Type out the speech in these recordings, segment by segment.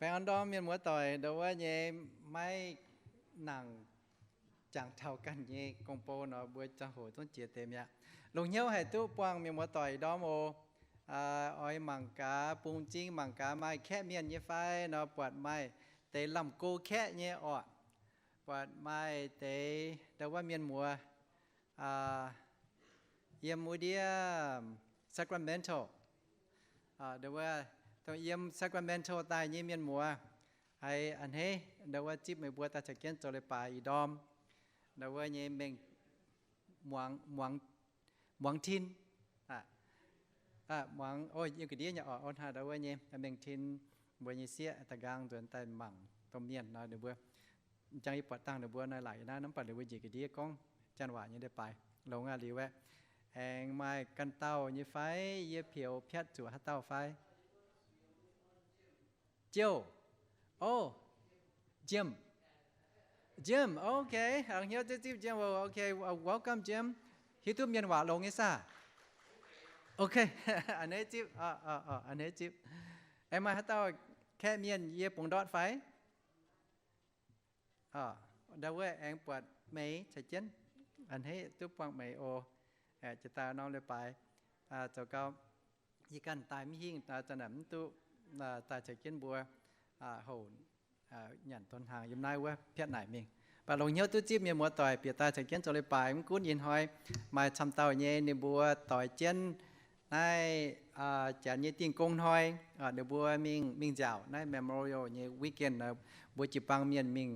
Baengh orn ndorm mienh muoz doic, ndau wuov nyei maiv nangc jangx taux ganh nyei gong-bou nor, mbuo ziangh hoc zungv jiex deix mi'aqv. Longc hnyouv haih duqv buangh mienh muoz doic ih ndorm oc. Oix mangc gaax bungx m'zing, mangc gaax maaih kaeqv mienh nyei fai nor, buatc maaih deix lamh go kaeqv nyei orqc. Buatc maaih deix ndau wuov mienh muoz yiem wuov ndiev Sacramento. Ndau wuov dongh yiem Sacramento daaih nyei mienh muoz, haiz a'hneiv ndau wuov zipv meih mbuo daaih caux jienv zoux leiz-baaix ih ndorm. Ndau wuov nyei mengh muangx, muangx, muangx tin. Muangx, o, yiem ga'ndiev nyei orqc, o, hnangv ndau wuov nyei mengh tin mbuo nyei sieqv da'nqaang nzuonx daaih mangc domh mienh nor, ninh mbuo jangx yie buatc dangh ninh mbuo naaiv laaic naaiv, mv baac ninh mbuo njiec ga'ndiev gorngv janx waac nyei leiz-baaix longx aqv liuz aeqv. Aengx maaih ganh dauh nyei fai? Yie peux piatv zuqc haaix dauh fai? Jiouv. O, Jim. Jim, okay. Longc hnyouv zipv Jim. O, okay. Welcome, Jim. Hiuv duqv mienh waac longx nyei saah? Okay. A'hneiv zipv, a'hneiv zipv. Aengx maaih haaix dauh kaeqv mienh yie bungx ndortv fai? Ndau wuov aengx buatc meih caux jienv. A'hneiv duqv buangh meih oc. Jiex daaih norm leiz-baaix zoux gau, yie ganh daaih mv hingh, zanc naaic mv duqv daaih caux jienv mbuo houc nyanc donx hnaangx yiem naaiv wuov piatv naaic mingh. Mv baac longc hnyouv duqv zipv mienh muoz doic bieqc daaih caux jienv zoux leiz-baaix. Mv gunv ih hnoi maaih camv dauh nyei ninh mbuo doix jienv naaiv janx nyei Dingh Gong Hnoi, ninh mbuo mingh, mingh nziaauc naaiv Memorial nyei weekend, mbuo jiu-baang mienh mingh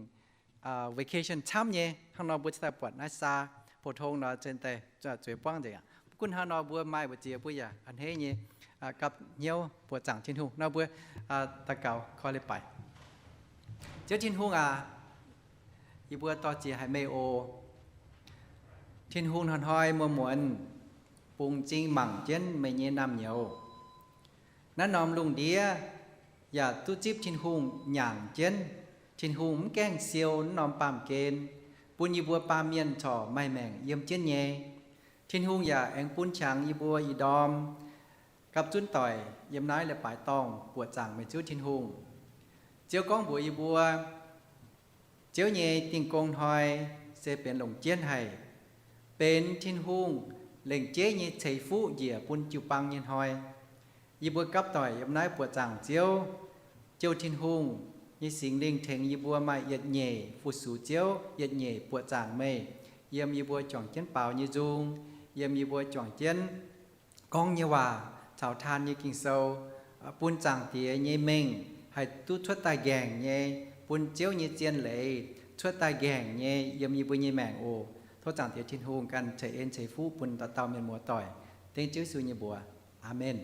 vacation camv nyei. Hnangv nor mbuo cingx daaih buatc naaiv saa, pou-tong nor cingx daaih zueiz buangv nzengc aqv. Mv gunv hnangv nor mbuo maaih mbu'ziex mbuo yaac a'hneiv nyei gapv hnyouv buoqc zaangc Tin-Hungh. Nor mbuo daux gaux koi leiz-baaix. Ziouv Tin-Hungh aac, yie mbuo dor-ziec haic meih oc. Tin-Hungh hnoi-hnoi muonz-muonz bungx m'zing mangc jienv meih nyei naamh nyouz. Naaiv norm lungh ndiev yaac duqv zipv Tin-Hungh nyaangc jienv. Tin-Hungh mv gaengh siou naaiv norm baamh gen, bun yie mbuo baamh mienh corc maaih maengc yiem jienv nyei. Tin-Hungh yaac aengx bun qangx yie mbuo ih ndorm gapv zunv doic yiem naaiv leiz-baaix dorngh buoqc zaangc meih Ziouv Tin-Hungh. Ziouv gorngv mbuox yie mbuo, Ziouv nyei Dingh Gong Hnoi se benx longc jienv haic, benx Tin-Hungh lengc jeiv nyei ceix fuqv njiec bun jiu-baang nyei hnoi. Yie mbuo gapv doic yiem naaiv buoqc zaangc Ziouv, Ziouv Tin-Hungh nyei Singx Lingh tengx yie mbuo maaih yietc nyeic fu-sux Ziouv, yietc nyeic buoqc zaangc meih, yiem yie mbuo juangc jienv baaux nyei nzung, yiem yie mbuo juangc jienv gorngv nyei waac caux taan nyei Ging-Sou, bun Zaangc Diex nyei mengh haih duqv cuotv daaih nqaengc nyei, bun Ziouv nyei zien leiz cuotv daaih nqaengc nyei yiem yie mbuo nyei maengc oc. Tov Zaangc Diex Tin-Hungh ganh ceix en ceix fuqv bun dauh dauh mienh muoz doic. Dengv Ziouv Yesu nyei mbuox. Aamen.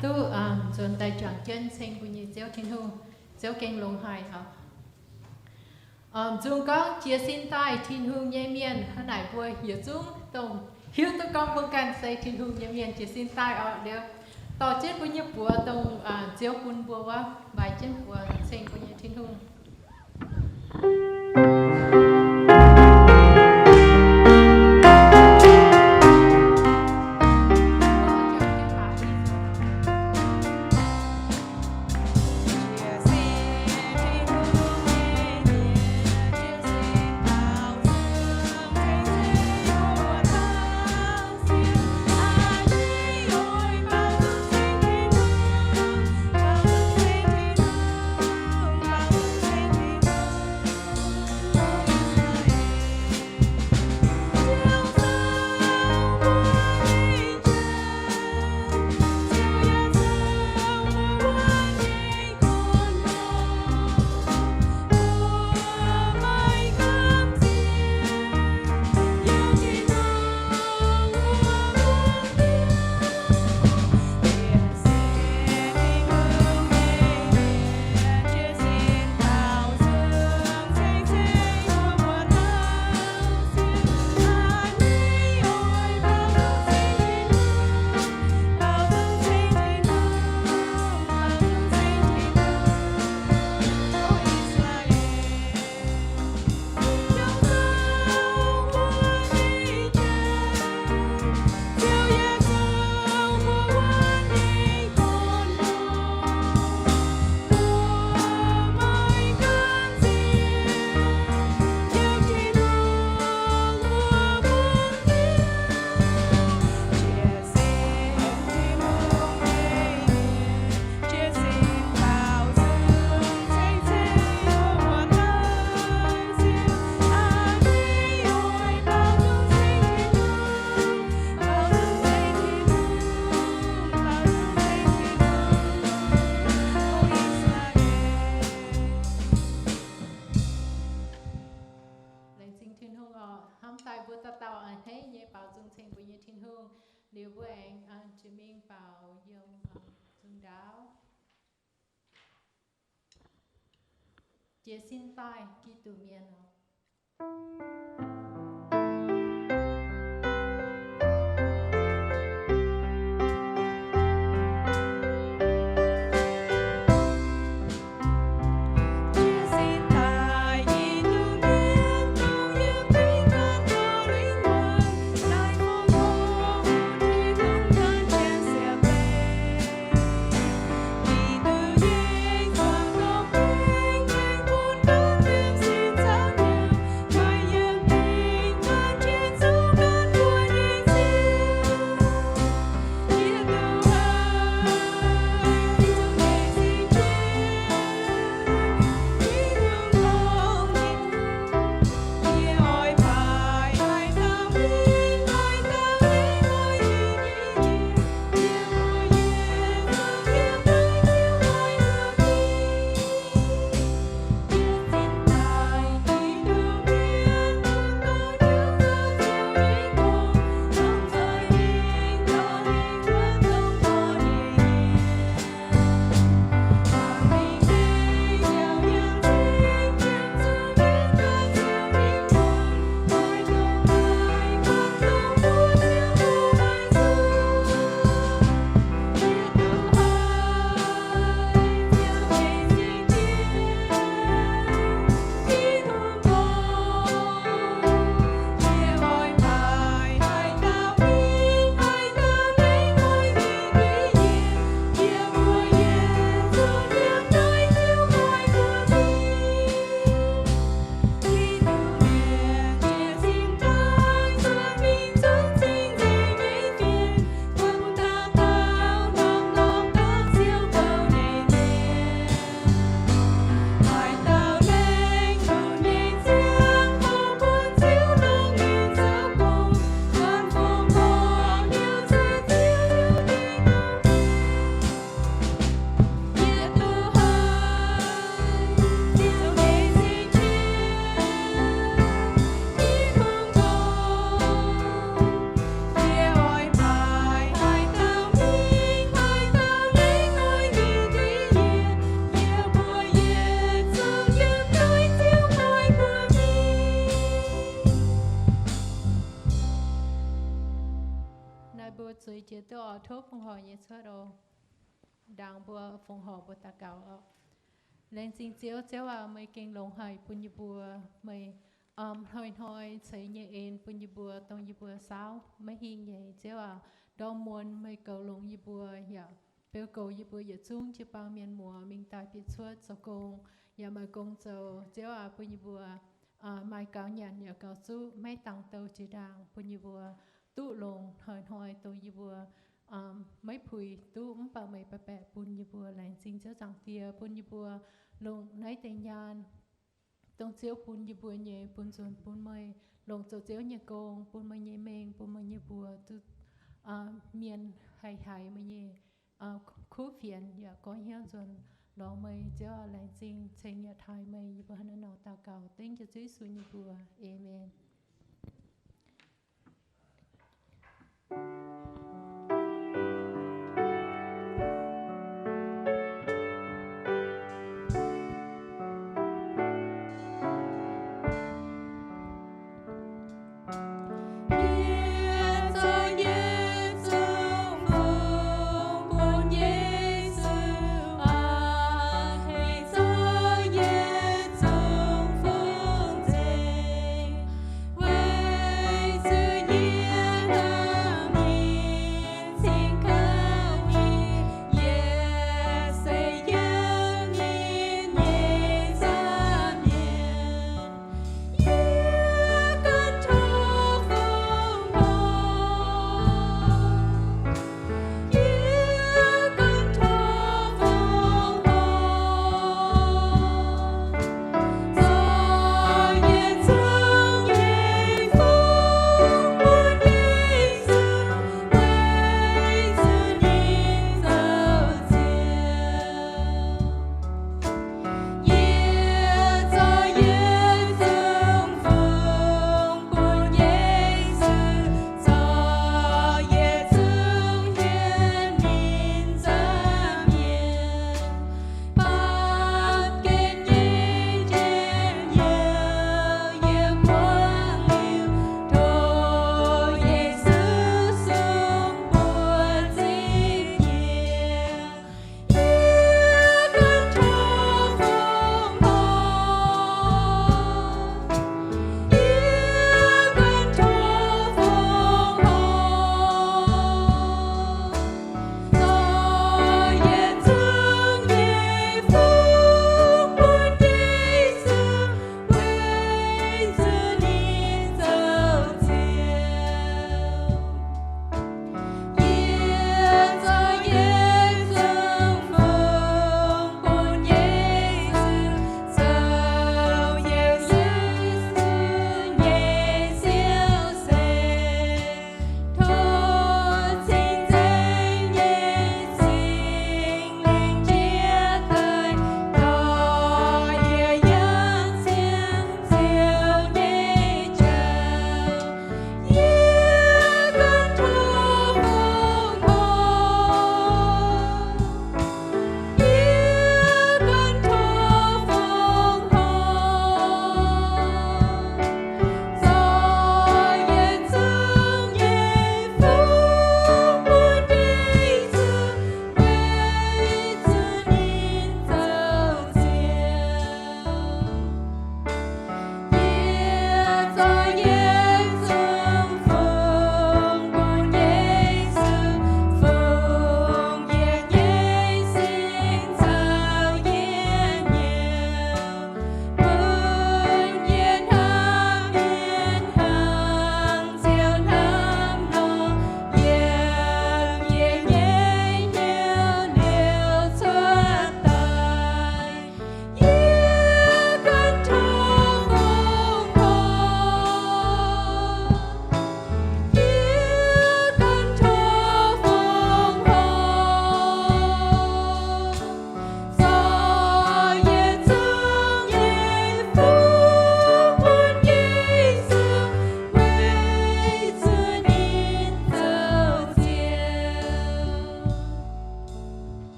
Duqv nzuonx daaih juangc jienv ceng mbuo nyei Ziouv Tin-Hungh, Ziouv gengh longx haic oc. Nzung gorngv jiez sin daaih Tin-Hungh nyei mienh. Hnangv naaic mbuo yietc zungv dongh hiuv duqv gorngv mbuo ganh se Tin-Hungh nyei mienh jiez sin daaih oc. Liuz dorh jienv mbuo nyei buoz dongh Ziouv bun mbuo wuov, mbaix jienv buoz ceng mbuo nyei Tin-Hungh. Tin-Hungh liuz mbuo aengx jiex mingh baaux yiem zungh ndaauv. Jiez sin daaih Giduc mienh oc. Naaiv mbuo zueiz jiex duqv oix tov fongc horc nyei cuotv oc. Ndaangc mbuo fongc horc mbuo daux gaux oc. Laengz zingh Ziouv, Ziouv aac, meih gengh longx haic bun yie mbuo, meih hnoi-hnoi ceix nyei en bun yie mbuo, dongh yie mbuo saauv maiv hingh nyei. Ziouv aac, ndorm muonz meih goux longx yie mbuo yaac beu goux yie mbuo yietc zungv jiu-baang mienh muoz mingh daaih bieqc cuotv zoux gong, yaac maaih gong zoux. Ziouv aac, bun yie mbuo maaih gaux nyanc yaac gaux zuqv, maiv dangx douh jiex ndaangc, bun yie mbuo duqv longx hnoi-hnoi dongh yie mbuo maiv puix duqv mv baac meih baeqc baeqc bun yie mbuo. Laengz zingh Ziouv Zaangc Diex bun yie mbuo longc naaiv deix nyaanh, dongh Ziouv bun yie mbuo nyei, bun nzunc bun meih longc zoux Ziouv nyei gong, bun meih nyei mengh, bun meih nyei mbuox duqv mienh haih haiz meih nyei kuv fienx yaac goiv hnyouv nzuonx lorz meih. Ziouv aac, laengz zingh ceng yaac taaih meih. Yie mbuo hnangv naaiv nor daux gaux dengv Ziouv Yesu nyei mbuox. Aamen.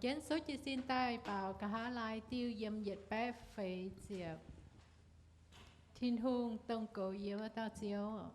Jienv souv jiez sin daaih baaux nqa'haav laai diuh yiem yietc baeqv feix ziepc. Tin-Hungh dongh goux yie wuov dauh Ziouv.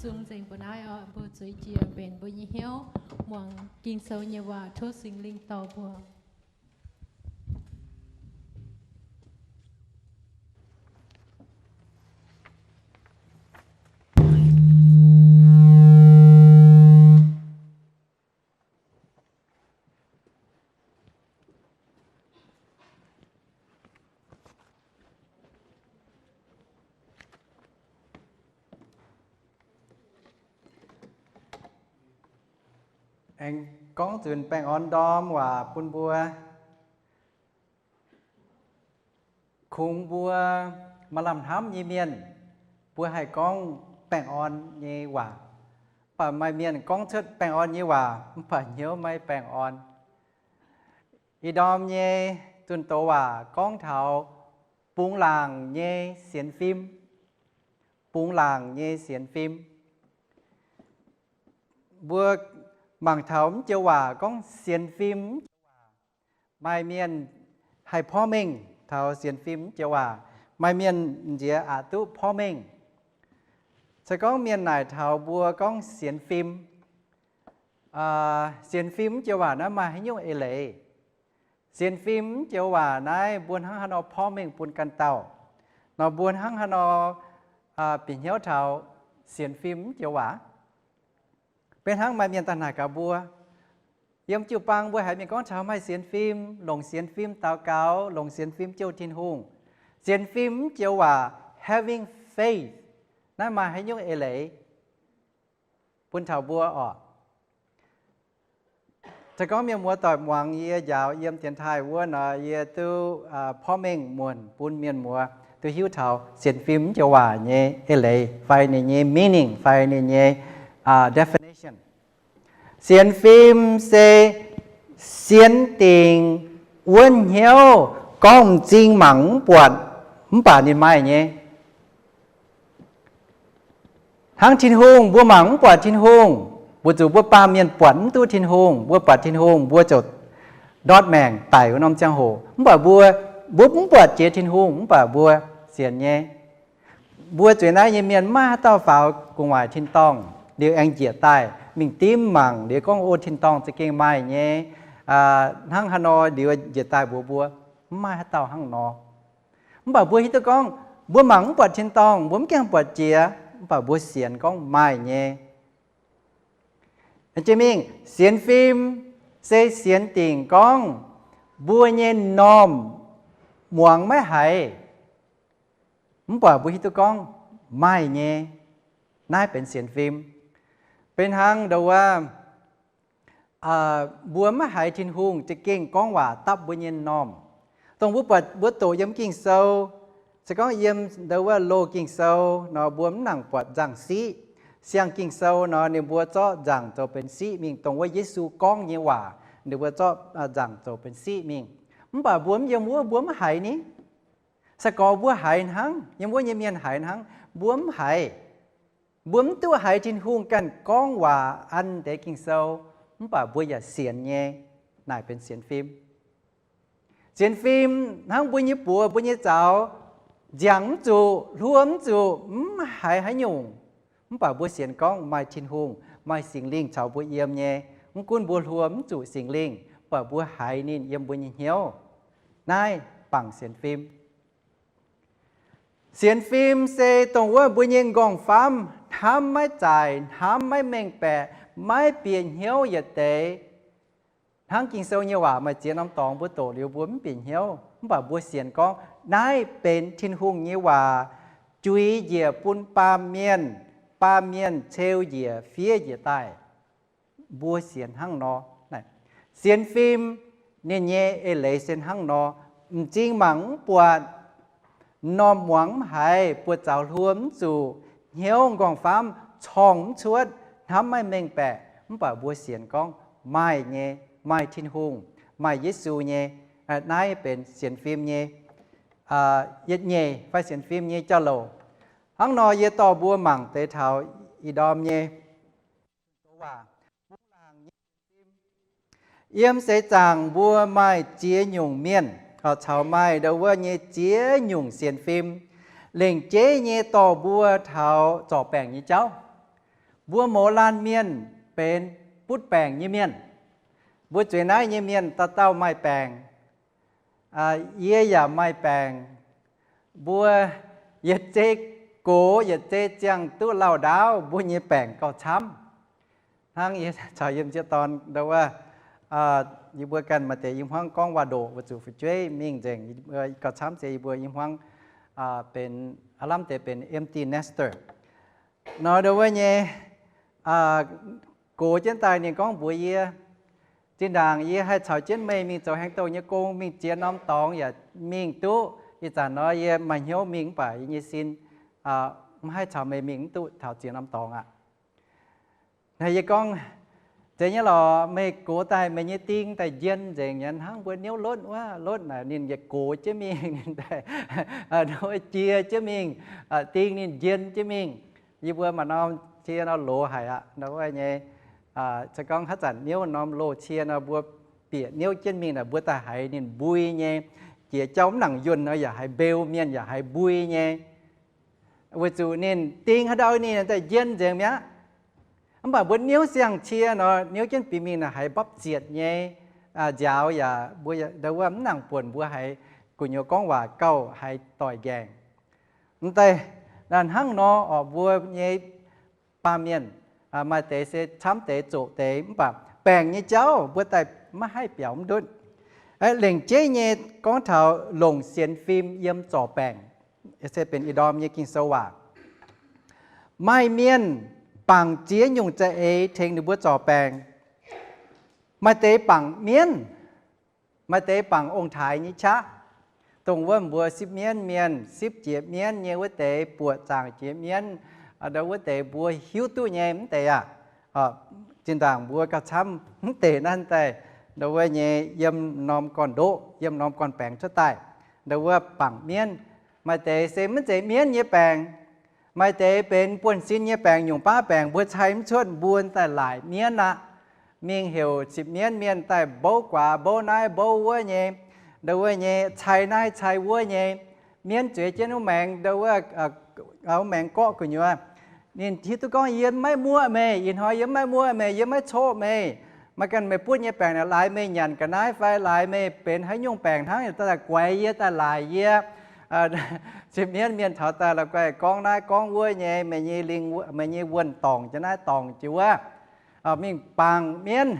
Zungv nzengc mbuo naaiv oc, mbuo zueiz jiex mbenc mbuo nyei hnyouv muangx Ging-Sou nyei waac, tov Singx Lingh dorh mbuo. Aengx gorngv nzunc baengh orn ndorm waac bun mbuo. Kungx mbuo maaih lamh hnamv nyei mienh, mbuo haih gorngv baengh orn nyei waac. Mv baac maaih mienh gorngv cuotv baengh orn nyei waac mv baac hnyouv maiv baengh orn. Ih ndorm nyei zunh doz waac gorngv taux bungx laangc nyei sienx fim. Bungx laangc nyei sienx fim. Mbuo mangc taux mv joux waac gorngv sienx fim mv joux waac, maaih mienh haih porv mengh taux sienx fim mv joux waac, maaih mienh nziex aqc duqv porv mengh. Se gorngv mienh naaic taux mbuo gorngv sienx fim, sienx fim mv joux waac naaiv maaih haaix nyungc eix leiz? Sienx fim mv joux waac naaiv mbuo hnangv haaix nor porv mengh bun ganh dauh? Nor mbuo hnangv haaix nor bieqc hnyouv taux sienx fim mv joux waac? Beiv hnangv maaih mienh daaih naaic gaax mbuo, yiem jiu-baang mbuo haiz mienh gorngv taux maaih sienx fim, longc sienx fim daux gaux, longc sienx fim jouh Tin-Hungh. Sienx fim mv joux waac, having faith, naaiv maaih haaix nyungc eix leiz bun taux mbuo orqc? Se gorngv mienh muoz doic muangx yie njaaux yiem dienx taaih wuov nor, yie duqv porv mengh muonc bun mienh muoz duqv hiuv taux sienx fim joux waac nyei eix leiz fai ninh nyei meaning fai ninh nyei definition. Sienx fim se sienx dingc wuonv hnyouv gorngv m'zing mangc mv buatc, mv baac ninh maaih nyei. Hnangv Tin-Hungh, mbuo mangc mv buatc Tin-Hungh, weic zuqc mbuo baamh mienh buatc mv duqv Tin-Hungh. Mbuo buatc Tin-Hungh, mbuo ziouc ndortv maengc daic wuov norm ziangh hoc. Mv baac mbuo, mbuo mv buatc jiex Tin-Hungh, mv baac mbuo sienx nyei. Mbuo zueiz naaiv nyei mienh maiv maaih haaix dauh faaux gu'nguaaic tin-dorngh liuz aengx njiec daaih mingh dimv mangc liuz gorngv, o, tin-dorngh za'gengh maaih nyei. Hnangv haaix nor liuz njiec daaih mbuox mbuo, mv maaih haaix dauh hnangv nor. Mv baac mbuo hiuv duqv gorngv mbuo mangc mv buatc tin-dorngh, mbuo mv gaengh buatc jiex, mv baac mbuo sienx gorngv maaih nyei. Jiex mingh sienx fim se sienx dingc gorngv mbuo nyei m'normh muangx maiv haiz, mv baac mbuo hiuv duqv gorngv maaih nyei. Naaiv benx sienx fim. Benx hnangv ndau wuov, mbuo maiv haiz Tin-Hungh za'gengh gorngv waac dapv mbuo nyei m'normh. Dongh mbuo buatc mbuo doqc yiem Ging-Sou, se gorngv yiem ndau wuov loz Ging-Sou nor, mbuo mv nangc buatc nzangc-siqv. Siang Ging-Sou nor, ninh mbuo zorqv nzangc zoux benx siqv mingh. Dongh wuov Yesu gorngv nyei waac, ninh mbuo zorqv nzangc zoux benx siqv mingh. Mv baac mbuo mv yiem wuov, mbuo mv haiz ni. Se gorx mbuo haiz hnangv, yiem wuov nyei mienh haiz hnangv, mbuo mv haiz. Mbuo mv duqv haiz Tin-Hungh ganh gorngv waac an deix Ging-Sou, mv baac mbuo yaac sienx nyei. Naaic benx sienx fim. Sienx fim hnangv mbuo nyei buoz, mbuo nyei zaux, nziangc mv zuqc, hluo mv zuqc, mv haiz haaix nyungc. Mv baac mbuo sienx gorngv maaih Tin-Hungh, maaih Singx Lingh caux mbuo yiem nyei. Mv gunv mbuo hluo mv zuqc Singx Lingh, mv baac mbuo haiz ninh yiem mbuo nyei hnyouv. Naaiv bangc sienx fim. Sienx fim se dongh wuov mbuo nyei m'nqorngv-famv hnamv maiv zaaic, hnamv maiv mengh baeqc, maiv bieqc hnyouv yietc deix. Hnangv Ging-Sou nyei waac maaih ziex norm dorngx mbuo doqc liuz mbuo mv bieqc hnyouv, mv baac mbuo sienx gorngv naaiv benx Tin-Hungh nyei waac, juix njiec bun baamh mienh, baamh mienh ceu njiec fiev njiec daaih. Mbuo sienx hnangv nor. Sienx fim ninh nyei eix leiz se hnangv nor. M'zing mangc mv buatc, m'normh muangx mv haiz, buoz-zaux hluo mv zuqc, hnyouv m'nqorngv-famv corngh mv cuotv, hnamv maiv mengh baeqc, mv baac mbuo sienx gorngv maaih nyei, maaih Tin-Hungh, maaih Yesu nyei. Naaiv benx sienx fim nyei yietc nyeic fai sienx fim nyei jauv-louc. Hnangv nor yie dorh mbuo mangc deix taux ih ndorm nyei waac. Yiem seix zaangc mbuo maaih ziex nyungc mienh, caux maaih ndau wuov nyei ziex nyungc sienx fim. Lengc jeiv nyei dorh mbuo taux zorc baengc nyei jauv. Mbuo mouz laanh mienh benx butv baengc nyei mienh. Mbuo zueiz naaiv nyei mienh dauh dauh maaih baengc. Yie yaac maaih baengc. Mbuo yietc zei gox, yietc zei ziangh duqv lauh ndaauv, mbuo nyei baengc gauh camv. Hnangv yie caux yie m'sieqv dorn ndau wuov, yie mbuo ganh maaih deix i hmuangv gorngv waac-ndoqc weic zuqc fu'jueiv mingh nzengc, gauh camv se yie mbuo i hmuangv benx, aav lamh deix benx empty nester. Nor ndau wuov nyei, gox jienv daaih ninh gorngv mbuox yie, zinh ndaangc yie haih caux jienv meih mingh zoux haaix dauh nyei gong, mingh ziex norm dorngx yaac mingh duqv. Ih zanc nor yie maaih hnyouv mingh mv baac yie nyei sin mv haih caux meih mingh mv duqv taux ziex norm dorngx aqv. Naaiv yie gorngv, zeiz nyei lorqc, meih gox daaih meih nyei ding daaih njien nzengc nyei, hnangv mbuo niouv lotv wuov, lotv naaic ninh yietc gox jienv mingh, ninh daaih jiex jienv mingh, ding ninh njien jienv mingh. Yie mbuo maaih norm cie nor loz haic aqv, nor wuov nyei. Se gorngv haaix zanc niouv norm loz cie nor mbuo bieqc niouv jienv mingh naaic mbuo daaih haiz ninh mbui nyei. Jiex jauv mv nangc yuonh nor yaac haiz mbeu mienh, yaac haiz mbui nyei. Weic zuqc ninh ding haaix ndau ninh daaih njien nzengc mi'aqv. Mv baac mbuo niouv siang-cie nor, niouv jienv bieqc mingh naaic haiz mbapv zietc nyei. Nziaaux yaac mbuo ndau wuov mv nangc buonc, mbuo haiz gu'nyuoz gorngv waac gauh haiz doic nqaengc. Mv daaih hnangv nor orqc, mbuo nyei baamh mienh maaih deix se camv deix zoqc deix, mv baac baengc nyei jauv mbuo daaih maiv haih biaux mv ndutv. Lengc jeiv nyei gorngv taux longc sienx fim yiem zorc baengc, se benx ih ndorm nyei Ging-Sou waac. Maaih mienh bangc ziex nyungc za'eix tengx ninh mbuo zorc baengc. Maaih deix bangc mienv, maaih deix bangc ong-taaix nyei qaqv, dongh wuov mbuo sipv mienv mienh, sipv jiex mienv nyei wuov deix, buoqc zaangc jiex mienv, ndau wuov deix mbuo hiuv duqv nyei mv deix aqv. Zinh ndaangc mbuo gauh camv mv deix naaiv daaih, ndau wuov nyei yiem norm gorn-ndoqv, yiem norm gorn-baengx cuotv daaih, ndau wuov bangc mienv. Maaih deix se maiv zeiz mienv nyei baengc. Maaih deix benx buonv-sin nyei baengc, nyungc baav baengc mbuo cai mv cuotv, mbuo daaih laaic mienv aqv. Mingh heuc sipv mienv mienh daaih mbouv guaax, mbouv naaiv mbouv wuov nyei, ndau wuov nyei cai naaiv cai wuov nyei. Mienv zueiz jienv wuov maengx, ndau wuov, wuov maengx gorqv gu'nyuoz, ninh hiuv duqv gorngv, yie maiv muoqv meih, ih hnoi yie maiv muoqv meih, yie maiv coqv meih. Maiv ganh meih butv nyei baengc naaic laaix meih nyanc ga'naaiv fai laaix meih benx haaix nyungc baengc hnangv, daaih guaix yie, daaih laaic yie. Sipv mienv mienh taux daaih la'guaih gorngv naaiv gorngv wuov nyei, meih nyei lingh, meih nyei wuonh dorngc jiex naaiv dorngc jiex wuov. Mingh bangc mienv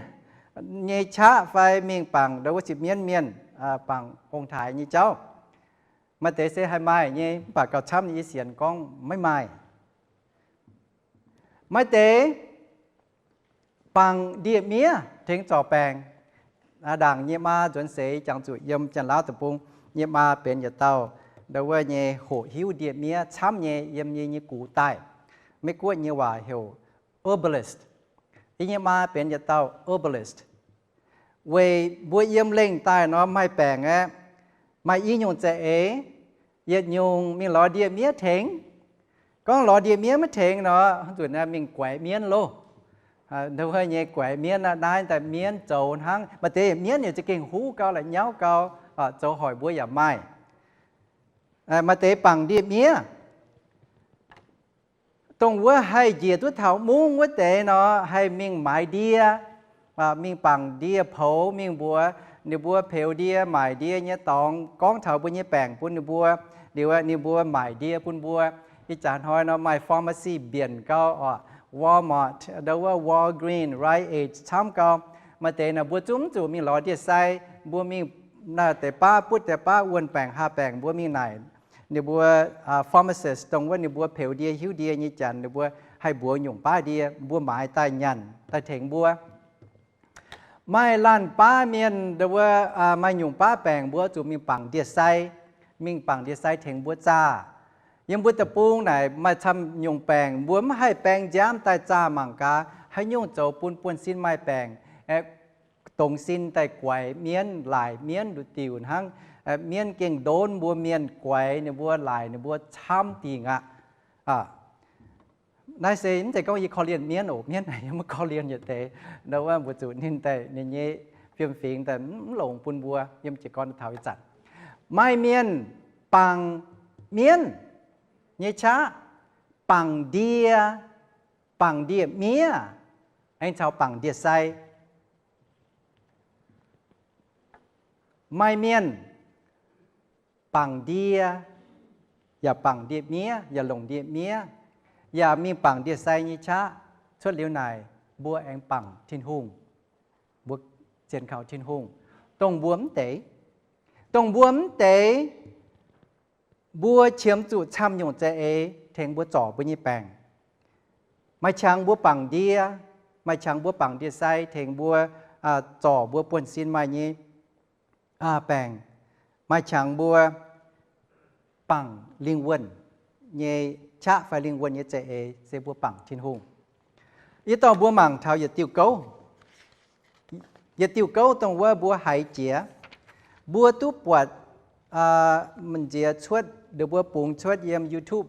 nyei qaqv fai mingh bangc ndau wuov sipv mienv mienh, bangc ong-taaix nyei jauv. Maaih deix se haih maaih nyei, mv baac gauh camv nyei yie sienx gorngv maiv maaih. Maaih deix bangc ndie-miev tengx zorc baengc. Ndaangc nyei maa nzuonx seix jangx zuqc yiem Janx-Laauv Deic-Bung, nyei maa benx yietc dauh ndau wuov nyei hoqc hiuv ndie-miev camv nyei, yiem nyei nyei gux daaih. Meiv-Guoqv nyei waac heuc herbalist. Yie nyei maa benx yietc dauh herbalist. Weic mbuo yiem lengh daaih nor maaih baengc aeqv, maaih i nyungc za'eix, yietc nyungc mingh lorz ndie-miev tengx. Gorngv lorz ndie-miev maiv tengx nor, nzunc mingh guaix mienv loh. Ndau wuov nyei guaix mienv aqv, naaiv daaih mienv zoux hnangv. Maaih deix mienv yaac za'gengh huv gau, la'nyauv gau, zoux hoic mbuo yaac maaih. Maaih deix bangc ndie-miev, dongh wuov haih njiec duqv taux mungv wuov deix nor, haih mingh maaiz ndie, mingh bangc ndie-poux, mingh mbuox ninh mbuo peux ndie, maaic ndie nyei dorngx, gorngv taux mbuo nyei baengc bun ninh mbuo. Liuz ninh mbuo maaic ndie bun mbuo. Ih jaax hnoi nor maaih pharmacy mbienc gau oc, Walmart, ndau wuov Walgreens, Rite Aid camv gau. Maaih deix naaic mbuo zungv mv zuqc mingh lorz ndie-sai. Mbuo mingh naaiv deix baav butv deix baav wuonh baengc haa baengc mbuo mingh naaic ninh mbuo pharmacist, dongh wuov ninh mbuo peux ndie hiuv ndie nyei janx, ninh mbuo haih mbuox nyungc baav ndie, mbuo maaiz daaih nyanc daaih tengx mbuo. Maaih laanh baav mienh ndau wuov maaih nyungc baav baengc mbuo zuqc mingh bangc ndie-sai, mingh bangc ndie-sai tengx mbuo zaah. Yiem mbuo deic-bung naaic maaih camv nyungc baengc mbuo mv haih baeng nziaamv daaih zaah mangc gaax haaix nyungc zoux bun buonv-sin maaih baengc, dongz sin daaih guaix mienv, laaic mienv nduqc diuc hnangv. Mienv gengh ndonv mbuo mienh, guaix ninh mbuo, laaic ninh mbuo camv dingc aqv. Naaiv se mv zeiz gorngv yie korv-lienh mienv oc. Mienv naaic yie maiv korv-lienh yietc deix. Ndau wuov mbuo zuqc ninh daaih ninh nyei fiem-fingx daaih mv longx bun mbuo yiem jiez gorn taux ih zanc. Maaih mienh bangc mienv nyei qaqv, bangc ndie, bangc ndie-miev, aengx caux bangc ndie-sai. Maaih mienh bangc ndie, yaac bangc ndie-miev, yaac longc ndie-miev, yaac mingh bangc ndie-sai nyei qaqv. Cuotv liuz naaic, mbuo aengx bangc Tin-Hungh, mbuo zien kaux Tin-Hungh, dongh mbuo mv deix, dongh mbuo mv deix, mbuo qiemx zuqc camv nyungc za'eix tengx mbuo zorc mbuo nyei baengc. Maaih qangx mbuo bangc ndie, maaih qangx mbuo bangc ndie-sai tengx mbuo zorc mbuo buonv-sin maaih nyei baengc. Maaih qangx mbuo bangc lingh wuonh nyei qaqv fai lingh wuonh nyei za'eix se mbuo bangc Tin-Hungh. Yie dorh mbuo mangc taux yietc diuh gouv. Yietc diuh gouv dongh wuov mbuo haiz jiex, mbuo duqv buatc, m'nziex cuotv, ninh mbuo bungx cuotv yiem YouTube.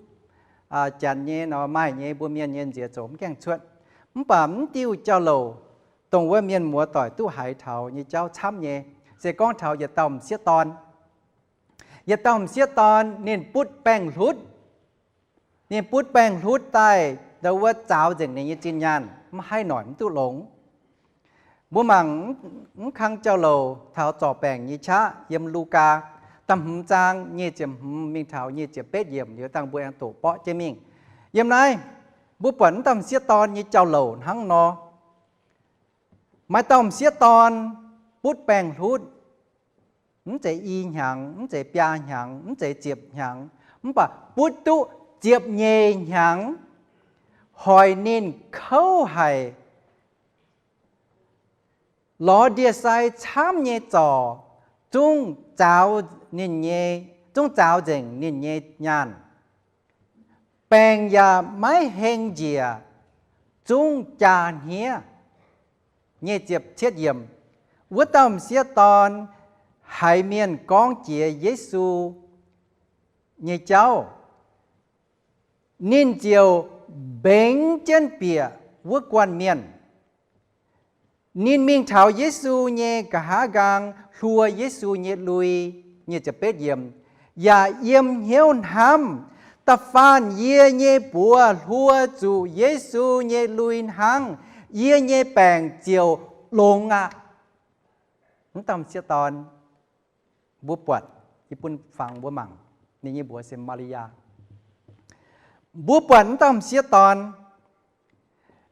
Janx nyei nor maaih nyei, mbuo mienh nyei m'nziex zoux mv gaengh cuotv. Mv baac mv diuh jauv-louc dongh wuov mienh muoz doic duqv haiz taux nyei jauv camv nyei, se gorngv taux yietc dauh m'sieqv dorn. Yietc dauh m'sieqv dorn ninh butv baengh hlutv. Ninh butv baengh hlutv daaih, ndau wuov zaaux nzengc ninh nyei zinh nyaanh, mv haih noic mv duqv longx. Mbuo mangc mv kang jauv-louc taux zorc baengc nyei qaqv yiem Lugaa da'hmz zaang nyic ziepc hmz mingh taux nyic ziepc betv yiemc liuz dangh mbuo aengx doqc borqv jienv mingh. Yiem naaiv mbuo buatc mv dauh m'sieqv dorn nyei jauv-louc hnangv nor. Maaih dauh m'sieqv dorn butv baengh hlutv, mv zeiz i hnyangx, mv zeiz biaa hnyangx, mv zeiz ziepc hnyangx, mv baac butv duqv ziepc nyeic hnyangx, hoic ninh kouv haic. Lorz ndie-sai camv nyei zorc zungv zaaux ninh nyei, zungv zaaux nzengc ninh nyei nyaanh. Baengc yaac maiv heng njiec, zungv jaa hniev. Nyic ziepc cietv yiemc. Wuov dauh m'sieqv dorn haiz mienh gorngv jiex Yesu nyei jauv, ninh ziouc mbengx jienv bieqc wuov guanh mienh. Ninh mingh taux Yesu nyei nqa'haav nqaang, hluo Yesu nyei lui, nyic ziepc betv yiemc, yaac yiem hnyouv hnamv, Da'faanh yie nyei buoz hluo zuqc Yesu nyei lui hnangv, yie nyei baengc ziouc longx aqv. Mv dauh m'sieqv dorn, mbuo buatc, yie bun fangx mbuo mangc, ninh nyei mbuox se Maa^li^yaa. Mbuo buatc mv dauh m'sieqv dorn,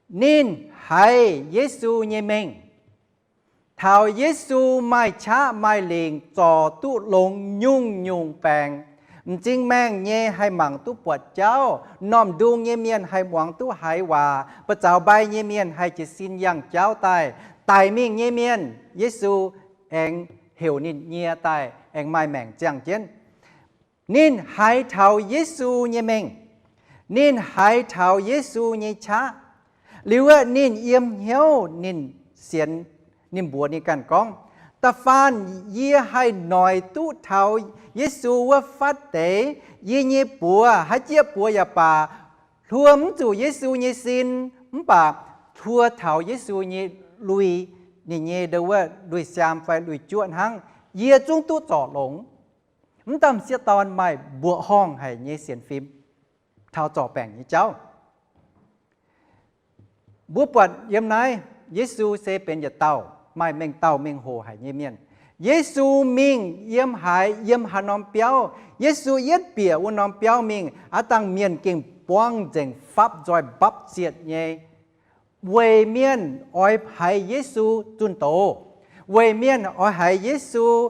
ninh haiz Yesu nyei mengh. Taux Yesu maaih qaqv maaih lingc zorc duqv longx nyungc-nyungc baengc. M'zing maengh nyei haih mangc duqv buatc jauv, m'normh ndung nyei mienh haih muangx duqv haiz waac, ba'zaux mbai nyei mienh haih jiez sin yangh jauv daaih, daic mingh nyei mienh Yesu aengx heuc ninh nyie daaih aengx maaih maengc ziangh jienv. Ninh haiz taux Yesu nyei mengh. Ninh haiz taux Yesu nyei qaqv. Liuz wuov, ninh yiem hnyouv, ninh sienx, ninh mbuox ninh ganh gorngv, Da'faanh yie haih noic duqv taux Yesu wuov fatv deix, yie nyei buoz, haaix jieqv buoz yaac baac, hluo mv zuqc Yesu nyei sin, mv baac hluo taux Yesu nyei lui, ninh nyei ndo wuov lui-siaam fai lui-juoqv hnangv, yie zungv duqv zorc longx. Mv dauh m'sieqv dorn maaih mbuoqc horngh haic nyei sienx fim taux zorc baengc nyei jauv. Mbuo buatc yiem naaiv, Yesu se benx yietc dauh maaih mengh dauh mengh hoc haic nyei mienh. Yesu mingh yiem haaix, yiem haaix norm biauv, Yesu yietv bieqc wuov norm biauv mingh, aav dangh mienh gengh buangv nzengc, fapv nzoih mbapv zietc nyei, weic mienh oix haiz Yesu zunh doz, weic mienh oix haiz Yesu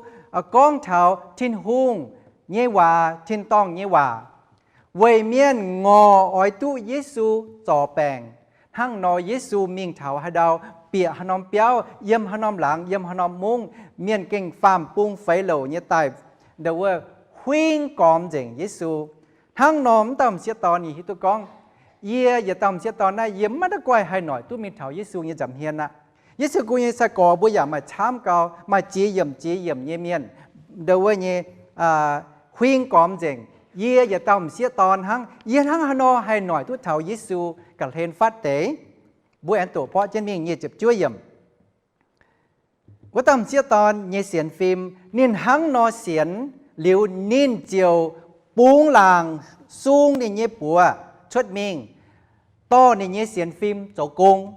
gorngv taux Tin-Hungh nyei waac, tin-dorngh nyei waac, weic mienh ngorc oix duqv Yesu zorc baengc. Hnangv nor Yesu mingh taux haaix ndau, bieqc haaix norm biauv, yiem haaix norm laangz, yiem haaix norm mungv, mienh gengh faam-bung feix louc nyei daaih, ndo wuov, huing gormx nzengc Yesu. Hnangv nor mv dauh m'sieqv dorn ninh hiuv duqv gorngv, yie yietc dauh m'sieqv dorn naaiv, yie maiv da'guaih haih noic duqv mingh taux Yesu nyei nza'hmien aqv. Yesu Giduc nyei sai-gorx mbuo yaac maaih camv gau, maaih ziex yiemc ziex yiemc nyei mienh, ndo wuov nyei, huing gormx nzengc. Yie yietc dauh m'sieqv dorn hnangv, yie hnangv haaix nor haih noic duqv taux Yesu ga'hlen fatv deix? Mbuo aengx doqc borqv jienv mingh nyic ziepc juov yiemc. Wuov dauh m'sieqv dorn nyei sienx fim, ninh hnangv nor sienx liuz, ninh ziouc bungx laangc sung ninh nyei buoz cuotv mingh, dorh ninh nyei sienx fim zoux gong.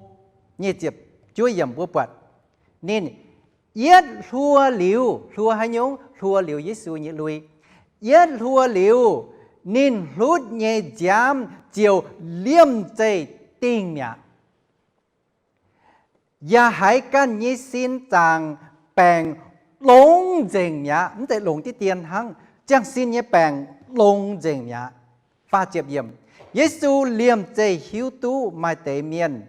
Nyic ziepc juov yiemc mbuo buatc, ninh yietv hluo liuz, hluo haaix nyungc? Hluo liuz Yesu nyei lui. Yietv hluo liuz, ninh hlutv nyei nziaamv ziouc liemh zeih dingh mi'aqv. Yaac haiz ganh nyei sin zaangc baengc longx nzengc mi'aqv. Mv zeiz longx diqv dien hnangv, ziangh sin nyei baengc longx nzengc mi'aqv. Faah ziepc yiemc, Yesu liemh zeih hiuv duqv maaih deix mienh,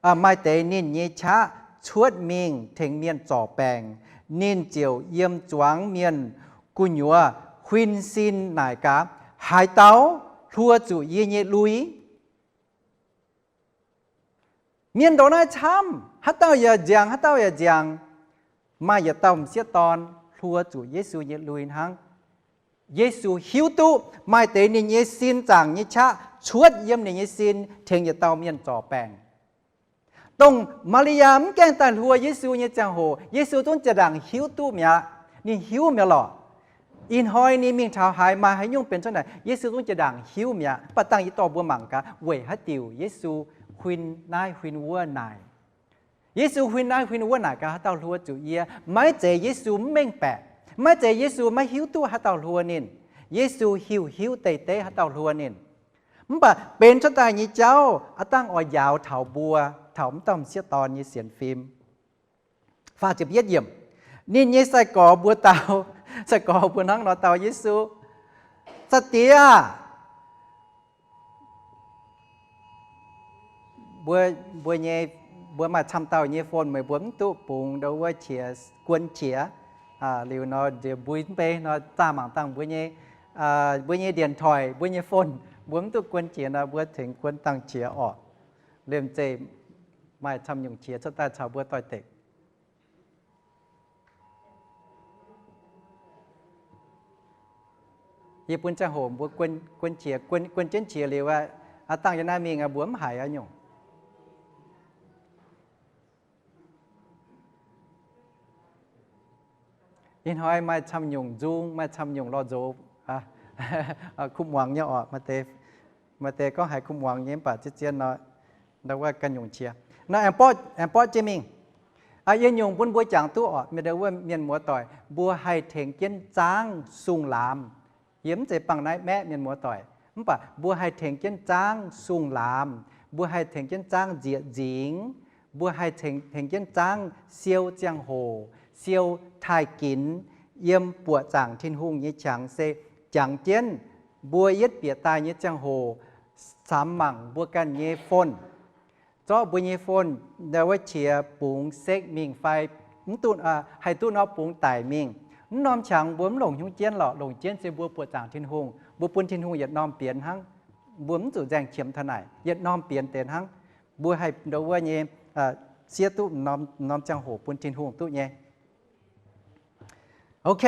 maaih deix ninh nyei qaqv cuotv mingh tengx mienh zorc baengc, ninh ziouc yiem zuangx mienh gu'nyuoz huin sin naaic gaax, Haaix dauh hluo zuqc yie nyei lui? Mienh ndongc naaiv camv, haaix dauh yaac nziangx, haaix dauh yaac nziangx. Maaih yietc dauh m'sieqv dorn hluo zuqc Yesu nyei lui hnangv. Yesu hiuv duqv maaih deix ninh nyei sin zaangc nyei qaqv cuotv yiem ninh nyei sin tengx yietc dauh mienh zorc baengc. Dongh Maa^li^yaa mv gaengh daaih hluo Yesu nyei ziangh hoc, Yesu zungv jaa-ndaangc hiuv duqv mi'aqv. Ninh hiuv mi'aqv lorqc. Ih hnoi ninh mingh taux haaix, maaih haaix nyungc benx cuotv naaic, Yesu zungv jaa-ndaangc hiuv mi'aqv. Mv baac dangh yie dorh mbuo mangc gaax weic haaix diuc Yesu huin naaiv huin wuov naaic. Yesu huin naaiv huin wuov naaic gaax haaix dauh hluo zuqc yie. Maiv zeiz Yesu mv mengh baeqc, maiv zeiz Yesu maiv hiuv duqv haaix dauh hluo ninh. Yesu hiuv hiuv deix deix haaix dauh hluo ninh. Mv baac benx cuotv daaih nyei jauv aav dangh oix njaaux taux mbuo, taux mv dauh m'sieqv dorn nyei sienx fim. Faah ziepc yietv yiemc, ninh nyei sai-gorx mbuo dau, sai-gorx mbuo hnangv nor dau Yesu, Saa-diex aah! Mbuo, mbuo nyei Mbuo maaih camv dauh nyei phone meih mbuo mv duqv bungx ndo wuov qiex, guon qiex. Liuz nor nziex mbui mbei nor zaah mangc dangh mbuo nyei, mbuo nyei điện thoại, mbuo nyei phone, mbuo mv duqv guon qiex nor mbuo tengx guon dangh qiex orqc. Liemh zeih maaih camv nyungc qiex cuotv daaih caux mbuo doix-dekc. Yie bun ziangh hoc mbuo guon qiex, guon jienv qiex liuz, aav dangh yiem naaiv mingh mbuo mv haiz nyungc. Ih hnoi maaih camv nyungc nzung, maaih camv nyungc lorh nzox, kuv muangx nyei orqc. Maaih deix gorngv haiz kuv muangx nyei mv baac zien-zien nor, ndo wuov ganh nyungc qiex. Nor aengx borqv jienv mingh. Yie nyungc bun mbuo jangx duqv orqc, mienh ndo wuov mienh muoz-doic, mbuo haih tengx jienv zaangv sung laamz. Yie mv zeiz bangh naaiv maeqv mienh muoz-doic, mv baac mbuo haih tengx jienv zaangv sung laamz, mbuo haih tengx jienv zaangv nzieqc nzingx, mbuo haih tengx jienv zaangv siou ziangh hoc, siou taaih ginx, yiem buoqc zaangc Tin-Hungh nyei qangx se jangx jienv mbuo yietv bieqc daaih nyei ziangh hoc, samx mangc mbuo ganh nyei phone. Zorqv mbuo nyei phone wuov qiex bungx sekv mingh fai mv duqv, haih duqv nor bungx daic mingh. Mv norm qangx mbuo mv longc hnyouv jienv lorqc. Longc jienv se mbuo buoqc zaangc Tin-Hungh, mbuo bun Tin-Hungh yietc norm bienx hnangv. Mbuo mv zuqc nzaeng qiemx taux naaic, yietc norm bienx deix hnangv. Mbuo haih ndo wuov nyei sieqv duqv norm ziangh hoc bun Tin-Hungh duqv nyei. Ok,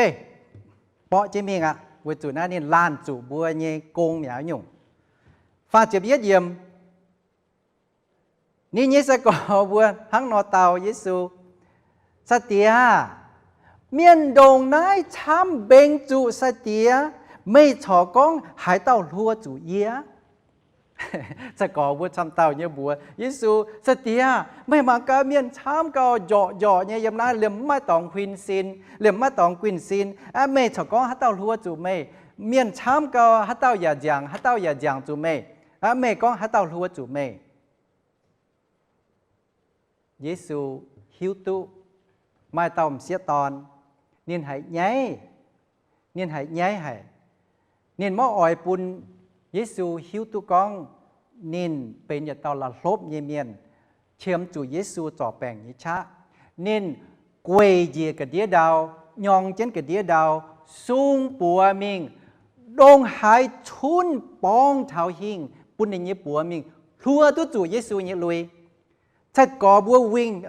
borqv jienv mingh aqv, weic zuqc naaiv ninh laanh zuqc mbuo nyei gong mi'aqv nyungc. Faah ziepc yietv yiemc. Ninh nyei sai-gorx mbuo hnangv nor dau Yesu, Sai-Diex, mienh ndongc naaiv camv mbengx zuqc sai-diex, meih corc gorngv haaix dauh hluo zuqc yie? Sai-gorx mbuo camv dauh nyei mbuox Yesu, Sai-Diex, meih mangc gaax mienh camv gau, njorqc njorqc nyei yiem naaiv, liemh mv maaih dorngx huin sin, liemh mv maaih dorngx guinh sin. Aqv, meih corc gorngv haaix dauh hluo zuqc meih? Mienh camv gau, haaix dauh yaac nziangc, haaix dauh yaac nziangc zuqc meih. Aqv, meih gorngv haaix dauh hluo zuqc meih? Yesu hiuv duqv maaih dauh m'sieqv dorn, ninh haiz nyaiv, ninh haiz nyaiv haic. Ninh maiv oix bun Yesu hiuv duqv gorngv ninh benx yietc dauh la'hlopv nyei mienh, qiemx zuqc Yesu zorc baengc nyei qaqv. Ninh gueic njiec ga'ndiev ndau, nyorng jienv ga'ndiev ndau, sung buoz mingh, ndongc haaix cunv borngz taux hingh bun ninh nyei buoz mingh hluo duqv zuqc Yesu nyei lui. Cai-gorx mbuo wingh,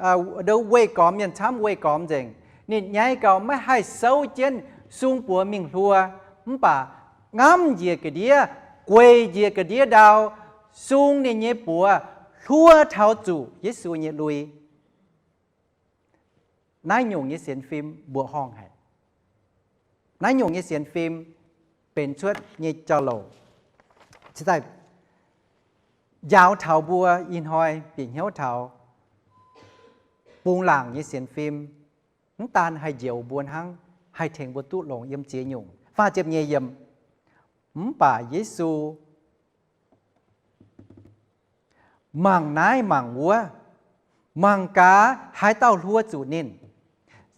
weih gormx, mienh camv weih gormx nzengc. Ninh nyaiv gau maiv haih souv jienv sung buoz mingh hluo, mv baac ngamv njiec ga'ndiev, gueic njiec ga'ndiev ndau, sung ninh nyei buoz hluo taux zuqc Yesu nyei lui. Naaiv nyungc nyei sienx fim mbuoqc horngh haic. Naaiv nyungc nyei sienx fim benx cuotv nyei jauv-louc cingx daaih njaaux taux mbuo ih hnoi bieqc hnyouv taux bungx laangc nyei sienx fim mv daan haih njoux mbuo hnangv, haih tengx mbuo duqv longx yiem ziex nyungc. Faah ziepc nyeic yiemc. Mv baac Yesu mangc naaiv mangc wuov, mangc gaax haaix dauh hluo zuqc ninh.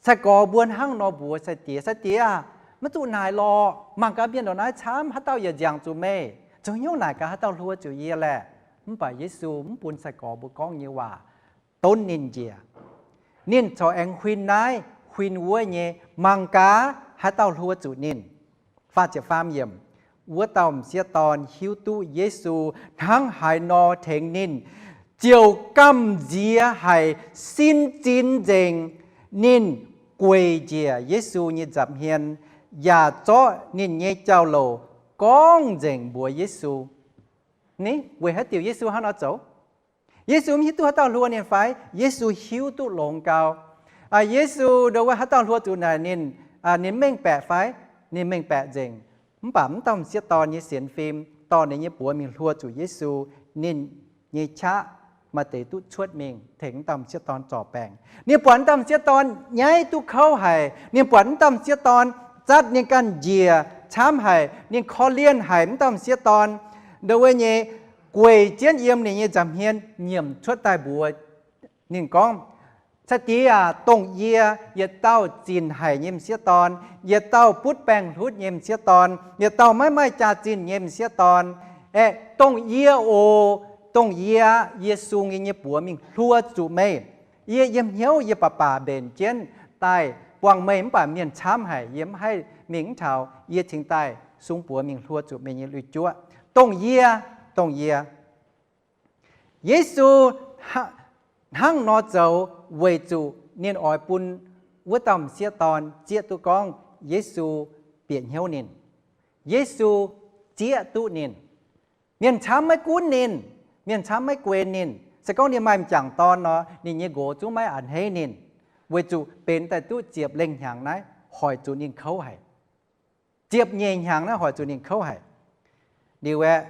Cai-gorx mbuo hnangv nor mbuox sai-diex, Sai-diex aah, maiv zuqc naaic lorqc. Mangc gaax mienh ndongc naaiv camv, haaix dauh yaac nziangc zuqc meih. Zoux hnyouv naaic gaax haaix dauh hluo zuqc yie laeh. Mv baac Yesu mv bun cai-gorx mbuo gorngv nyei waac donv ninh njiec. Ninh corc aengx huin naaiv huin wuov nyei, mangc gaax haaix dauh hluo zuqc ninh. Faah ziepc faam yiemc. Wuov dauh m'sieqv dorn hiuv duqv Yesu hnangv haaix nor tengx ninh, ziouc gamh nziex haic, sin zin nzengc. Ninh gueic njiec Yesu nyei nza'hmien, yaac zorqv ninh nyei jauv-louc gorngv nzengc mbuox Yesu. Ni, weic haaix diuc Yesu hnangv nor zoux? Yesu mv hiuv duqv haaix dauh hluo ninh fai? Yesu hiuv duqv longx gau. Yesu ndo wuov haaix dauh hluo zuqc naaic ninh, ninh mengh baeqc fai? Ninh mengh baeqc nzengc. Mv baac mv dauh m'sieqv dorn nyei sienx fim dorh ninh nyei buoz mingh hluo zuqc Yesu, ninh nyei qaqv maaih deix duqv cuotv mingh tengx mv dauh m'sieqv dorn zorc baengc. Ninh buatc mv dauh m'sieqv dorn nyaiv duqv kouv haic. Ninh buatc mv dauh m'sieqv dorn zatv ninh ganh njiec camv haic. Ninh korv-lienh haic mv dauh m'sieqv dorn. Ndo wuov nyei gueic jienv yiem ninh nyei nza'hmien nyiemc cuotv daaih mbuox ninh gorngv, Sai-diex aac, dongh yie yietc dauh zinc haic nyei m'sieqv dorn, yietc dauh butv baengh hlutv nyei m'sieqv dorn, yietc dauh maiv maaih jaax-zinh nyei m'sieqv dorn. Aeqv, dongh yie oc, Dongh yie, yie sung yie nyei buoz mingh hluo zuqc meih. Yie yiem hnyouv yie baac baac mbenc jienv daaih buangh meih, mv baac mienh camv haic, yie mv haih mingh mv taux. Yie cingx daaih sung buoz mingh hluo zuqc meih nyei lui-juoqv. Dongh yie, dongh yie. Yesu hnangv nor zoux weic zuqc ninh oix bun wuov dauh m'sieqv dorn zieqv duqv gorngv Yesu bieqc hnyouv ninh. Yesu zieqv duqv ninh. Mienh camv maiv gunv ninh, mienh camv maiv guen ninh. Se gorngv ninh maaih m'jangc dorn nor, ninh nyei nqox zungv maiv a'hneiv ninh, weic zuqc benx daaih duqv ziepc lengh hnyangx naaiv hoic zuqc ninh kouv haic. Ziepc nyeic hnyangx naaiv hoic zuqc ninh kouv haic. Liuz aeqv,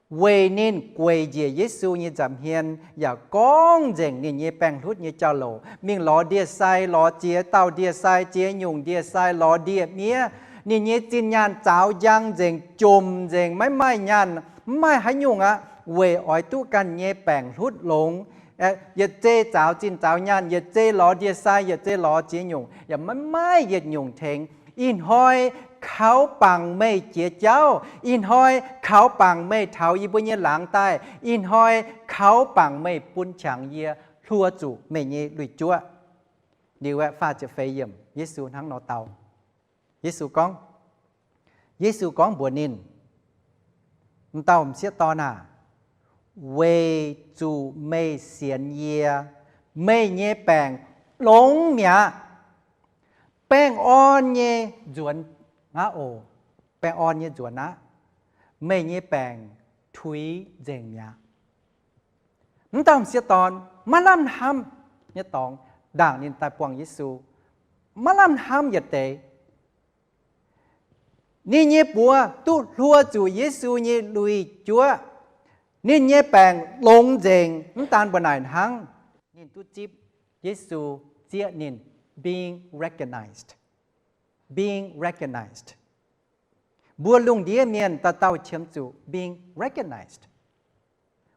weic ninh gueic njiec Yesu nyei nza'hmien yaac gorngv nzengc ninh nyei baengh hlutv nyei jauv-louc, mingh lorz ndie-sai, lorz ziex dauh ndie-sai, ziex nyungc ndie-sai, lorz ndie-miev. Ninh nyei zinh nyaanh zaaux njang nzengc, jomc nzengc, maiv maaih nyaanh, mv maaih haaix nyungc aqv, weic oix duqv ganh nyei baengc hlutv longx. Yietc zei zaaux zinh zaaux nyaanh, yietc zei lorz ndie-sai, yietc zei lorz ziex nyungc, yaac maiv maaih yietc nyungc tengx. Ih hnoi kaux bangc meih jiex jauv. Ih hnoi kaux bangc meih taux yie mbuo nyei laangz daaih. Ih hnoi kaux bangc meih bun qangx yie hluo zuqc meih nyei lui-juoqv. Liuz aeqv, faah ziepc feix yiemc, Yesu hnangv nor dau. Yesu gorngv, Yesu gorngv mbuox ninh, M'dauh m'sieqv dorn aah! Weic zuqc meih sienx yie, meih nyei baengc longx mi'aqv. Baengh orn nyei nzuonx aqv oc. Baengh orn nyei nzuonx aqv. Meih nyei baengc tuix nzengc mi'aqv. M'dauh m'sieqv dorn maiv lamh hnamv nyei dorngx ndaangc ninh daaih buangh Yesu, maiv lamh hnamv yietc deix. Ninh nyei buoz duqv hluo zuqc Yesu nyei lui-juoqv. Ninh nyei baengc longx nzengc. Mv daan mbuo naaic hnangv, ninh duqv zipv Yesu zieqv ninh, being recognized, being recognized. Mbuo lungh ndiev mienh dauh dauh qiemx zuqc being recognized.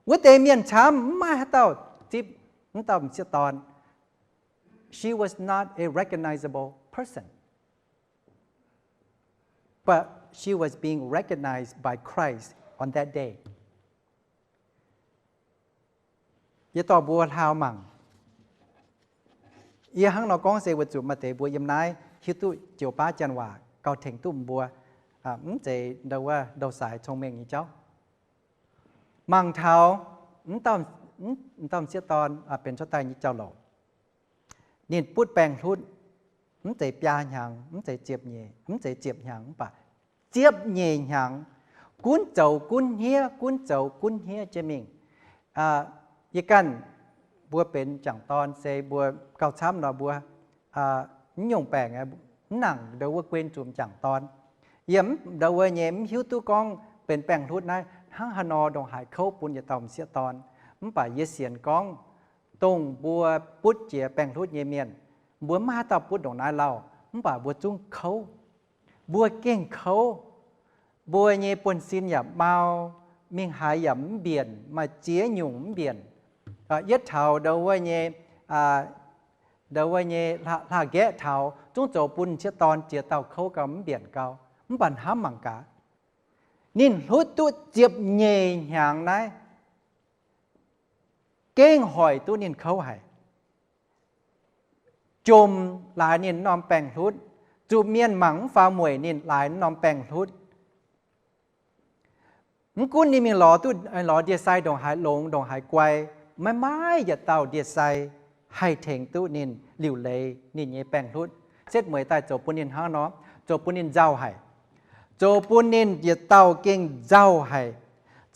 Wuov deix mienh camv mv maaih haaix dauh zipv m'dauh m'sieqv dorn. She was not a recognizable person, but she was being recognized by Christ on that day. Yie dorh mbuo hlaau mangc. Yie hnangv nor gorngv se weic zuqc maaih deix mbuo yiem naaiv hiuv duqv joux baav janx waac gauh tengx duqv mbuo, mv zeiz ndau wuov ndau-saaix cong-mengh nyei jauv. Mangc taux m'dauh m'sieqv dorn benx cuotv daaih nyei jauv-louc. Ninh butv baengh hlutv, mv zeiz biaa hnyangx, mv zeiz ziepc nyeic, mv zeiz ziepc hnyangx, mv baac ziepc nyeic hnyangx, gunv zoux gunv hniev, gunv zoux gunv hniev jienv mingh. Yie ganh mbuo benx m'jangc dorn se mbuo gauh camv nor mbuo mv nyungc baengc mv nangc ndau wuov guen zuqc m'jangc dorn. Yie ndau wuov nyei mv hiuv duqv gorngv benx baengh hlutv naaiv hnangv haaix nor ndongc haaix kouv bun yietc dauh m'sieqv dorn. Mv baac yie sienx gorngv dongh mbuo butv jiex baengh hlutv nyei mienh, mbuo maiv haaix dauh butv ndongc naaiv lauh, mv baac mbuo zungv kouv. Mbuo gengh kouv. Mbuo nyei buonv-sin yaac mau, mingh haaix yaac mv mbienc, maaih ziex nyungc mv mbienc. Yietv taux ndau wuov nyei, ndau wuov nyei hlaax-nqaeqv taux zungv zoux bun m'sieqv dorn ziex dauh kouv gau, mv mbienc gau. Mv baac hnamv mangc gaax, ninh hlutv duqv ziepc nyeic hnyangx naaiv, gengh hoic duqv ninh kouv haic. Jomc laaix ninh norm baengh hlutv, zuqc mienh mangc mv faaux mueic ninh laaix norm baengh hlutv. Mv gunv ninh mingh lorz duqv, lorz ndie-sai ndongc haaix longx, ndongc haaix guai, maiv maaih yietc dauh ndie-sai haih tengx duqv ninh liuc leiz ninh nyei baengh hlutv. Setv mueiz daaih zoux bun ninh hnangv nor, zoux bun ninh nzauh haic, zoux bun ninh yietc dauh gengh nzauh haic,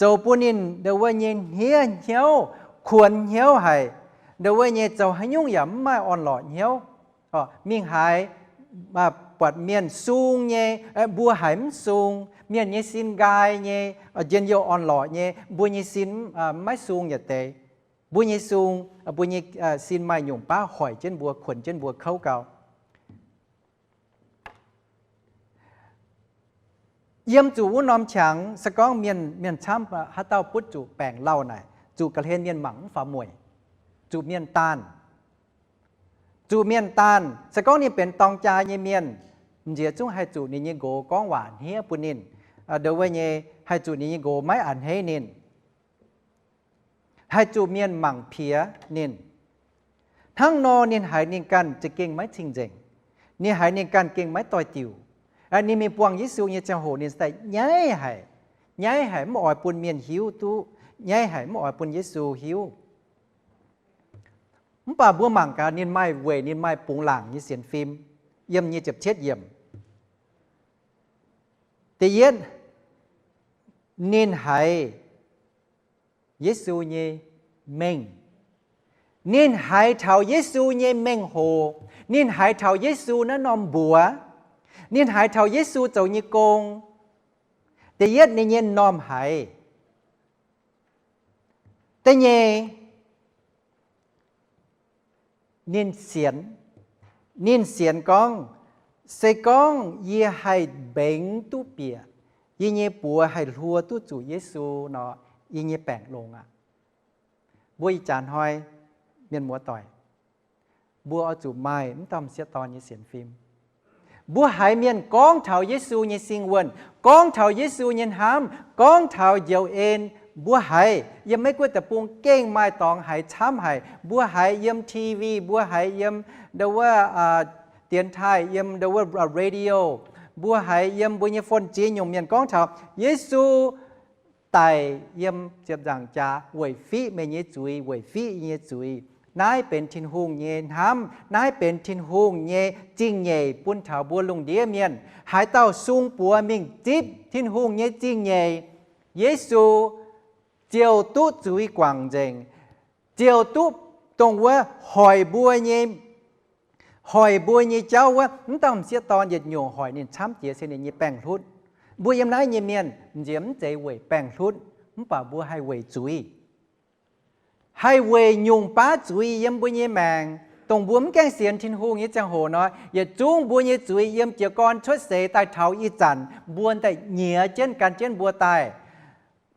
zoux bun ninh ndau wuov nyei hniev hnyouv, kuonx hnyouv haic, ndau wuov nyei zoux haaix nyungc yaac mv maaih orn-lorqc hnyouv. Mingh haaix buatc mienh sung nyei, mbuo haiz mv sung, mienh nyei sin nqaai nyei, njien-youh orn-lorqc nyei, mbuo nyei sin maiv sung yietc deix. Mbuo nyei sung, mbuo nyei sin maaih nyungc baav hoic jienv mbuo, kuonx jienv mbuo kouv gau. Yiem zuqc wuov norm qangx se gorngv mienh, mienh camv haaix dauh butv zuqc baengc lauh naaic, zuqc ga'hlen mienh mangc mv faaux mueic, zuqc mienh daanh, zuqc mienh daanh. Se gorngv ninh benx dorng jaa nyei mienh, m'nziex zungv haih zuqc ninh nyei nqox gorngv waac hniev bun ninh, ndau wuov nyei haih zuqc ninh nyei nqox maiv a'hneiv ninh. haih zuqc mienh mangc piex ninh. Hnangv nor ninh haiz ninh ganh za'gengh maiv cing-nzengc. Ninh haiz ninh ganh gengh maiv doix-diuc. Ninh mingh buangh Yesu nyei ziangh hoc ninh daaih nyaiv haic. Nyaiv haic, mv oix bun mienh hiuv duqv. Nyaiv haic, mv oix bun Yesu hiuv. Mv baac mbuo mangc gaax ninh maaih weic, ninh maaih bungx laangc nyei sienx fim. Yiem nyei ziepc cietv yiemc. Da'yietv, ninh haiz Yesu nyei mengh. Ninh haiz taux Yesu nyei mengh hoc. Ninh haiz taux Yesu naaiv norm mbuox. Ninh haiz taux Yesu zoux nyei gong. Da'yietv, ninh nyei m'normh haiz. Da'nyeic, ninh sienx. Ninh sienx gorngv, se gorngv yie haih mbengx duqv bieqc, yie nyei buoz haih hluo duqv zuqc Yesu nor, yie nyei baengc longx aqv. Mbuo ih jaax hnoi mienh muoz-doic, mbuo oix zuqc maaih mv dauh m'sieqv dorn nyei sienx fim. Mbuo haiz mienh gorngv taux Yesu nyei sing-wuonh, gorngv taux Yesu nyei hnamv, gorngv taux njoux en, mbuo haiz yiem Meiv Guoqv deic-bung gengh maaih dorngx haiz camv haic. Mbuo haiz yiem T V, mbuo haiz yiem ndo wuov dienx taaih, yiem ndo wuov radio, mbuo haiz yiem mbuo nyei phone ziex nyungc mienh gorngv taux Yesu daic yiem ziepc nzaangc jaax weic fiqv meih nyei zuiz, weic fiqv yie nyei zuiz. Naaiv benx Tin-Hungh nyei hnamv, naaiv benx Tin-Hungh nyei zingh nyeic bun taux mbuo lungh ndiev mienh. Haaix dauh sung buoz mingh zipv Tin-Hungh nyei zingh nyeic, Yesu ziouc duqv zuiz guangc nzengc, ziouc duqv dongh wuov hoic mbuo nyei, hoic mbuo nyei jauv wuov. Mv dauh m'sieqv dorn yietc nyungc hoic ninh camv jiex se ninh nyei baengh hlutv. Mbuo yiem naaiv nyei mienh nziex mv zeiz weic baengh hlutv, mv baac mbuo haih weic zuiz. Haih weic nyungc baav zuiz yiem mbuo nyei maengc, dongh mbuo mv gaengh sienx Tin-Hungh nyei ziangh hoc nor, yietc zungv mbuo nyei zuiz yiem jiez gorn cuotv seix daaih taux ih zanc mbuo daaih nyiex jienv gan jienv mbuo daaih.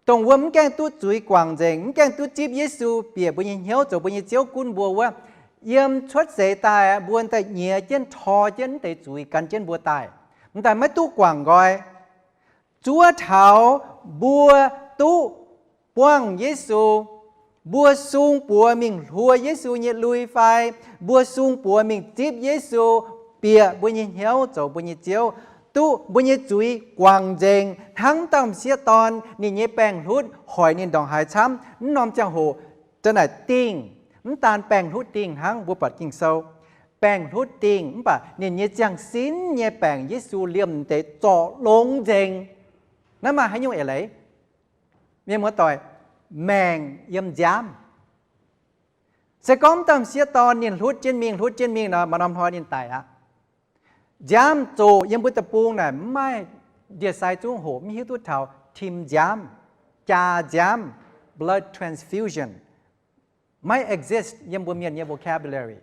Dongh wuov mv gaengh duqv zuiz guangc nzengc, mv gaengh duqv zipv Yesu bieqc mbuo nyei hnyouv zoux mbuo nyei Ziouv gunv mbuo wuov, yiem cuotv seix daaih mbuo daaih nyiex jienv tor jienv mv deix zuiz gan jienv mbuo daaih. Mv daaih maiv duqv guangc nqoi. Zuov taux mbuo duqv buangh Yesu, mbuo sung buoz mingh hluo Yesu nyei lui fai mbuo sung buoz mingh zipv Yesu bieqc mbuo nyei hnyouv zoux mbuo nyei Ziouv, duqv mbuo nyei zuiz guangc nzengc hnangv dauh m'sieqv dorn ninh nyei baengh hlutv hoic ninh ndongc haaix camv. Mv norm ziangh hoc za'naaic dingh, mv daan baengh hlutv dingh hnangv, mbuo buatc Ging-Sou, baengh hlutv dingh mv baac ninh nyei ziangh sin nyei baengc Yesu liemh deix zorc longx nzengc. Naaiv maaih haaix nyungc eix leiz? Mienh muoz-doic, maengc yiem nziaamv. Se gorngv mv dauh m'sieqv dorn ninh hlutv jienv mingh, hlutv jienv mingh nor, maaih norm hnoi ninh daic aqv. Nziaamv zoqc yiem mbuo deic-bung naaic mv maaih ndie-sai zungv hoqc, mv hiuv duqv taux tim nziaamv, jaa nziaamv, blood transfusion, maiv exist yiem mbuo mienh nyei vocabulary.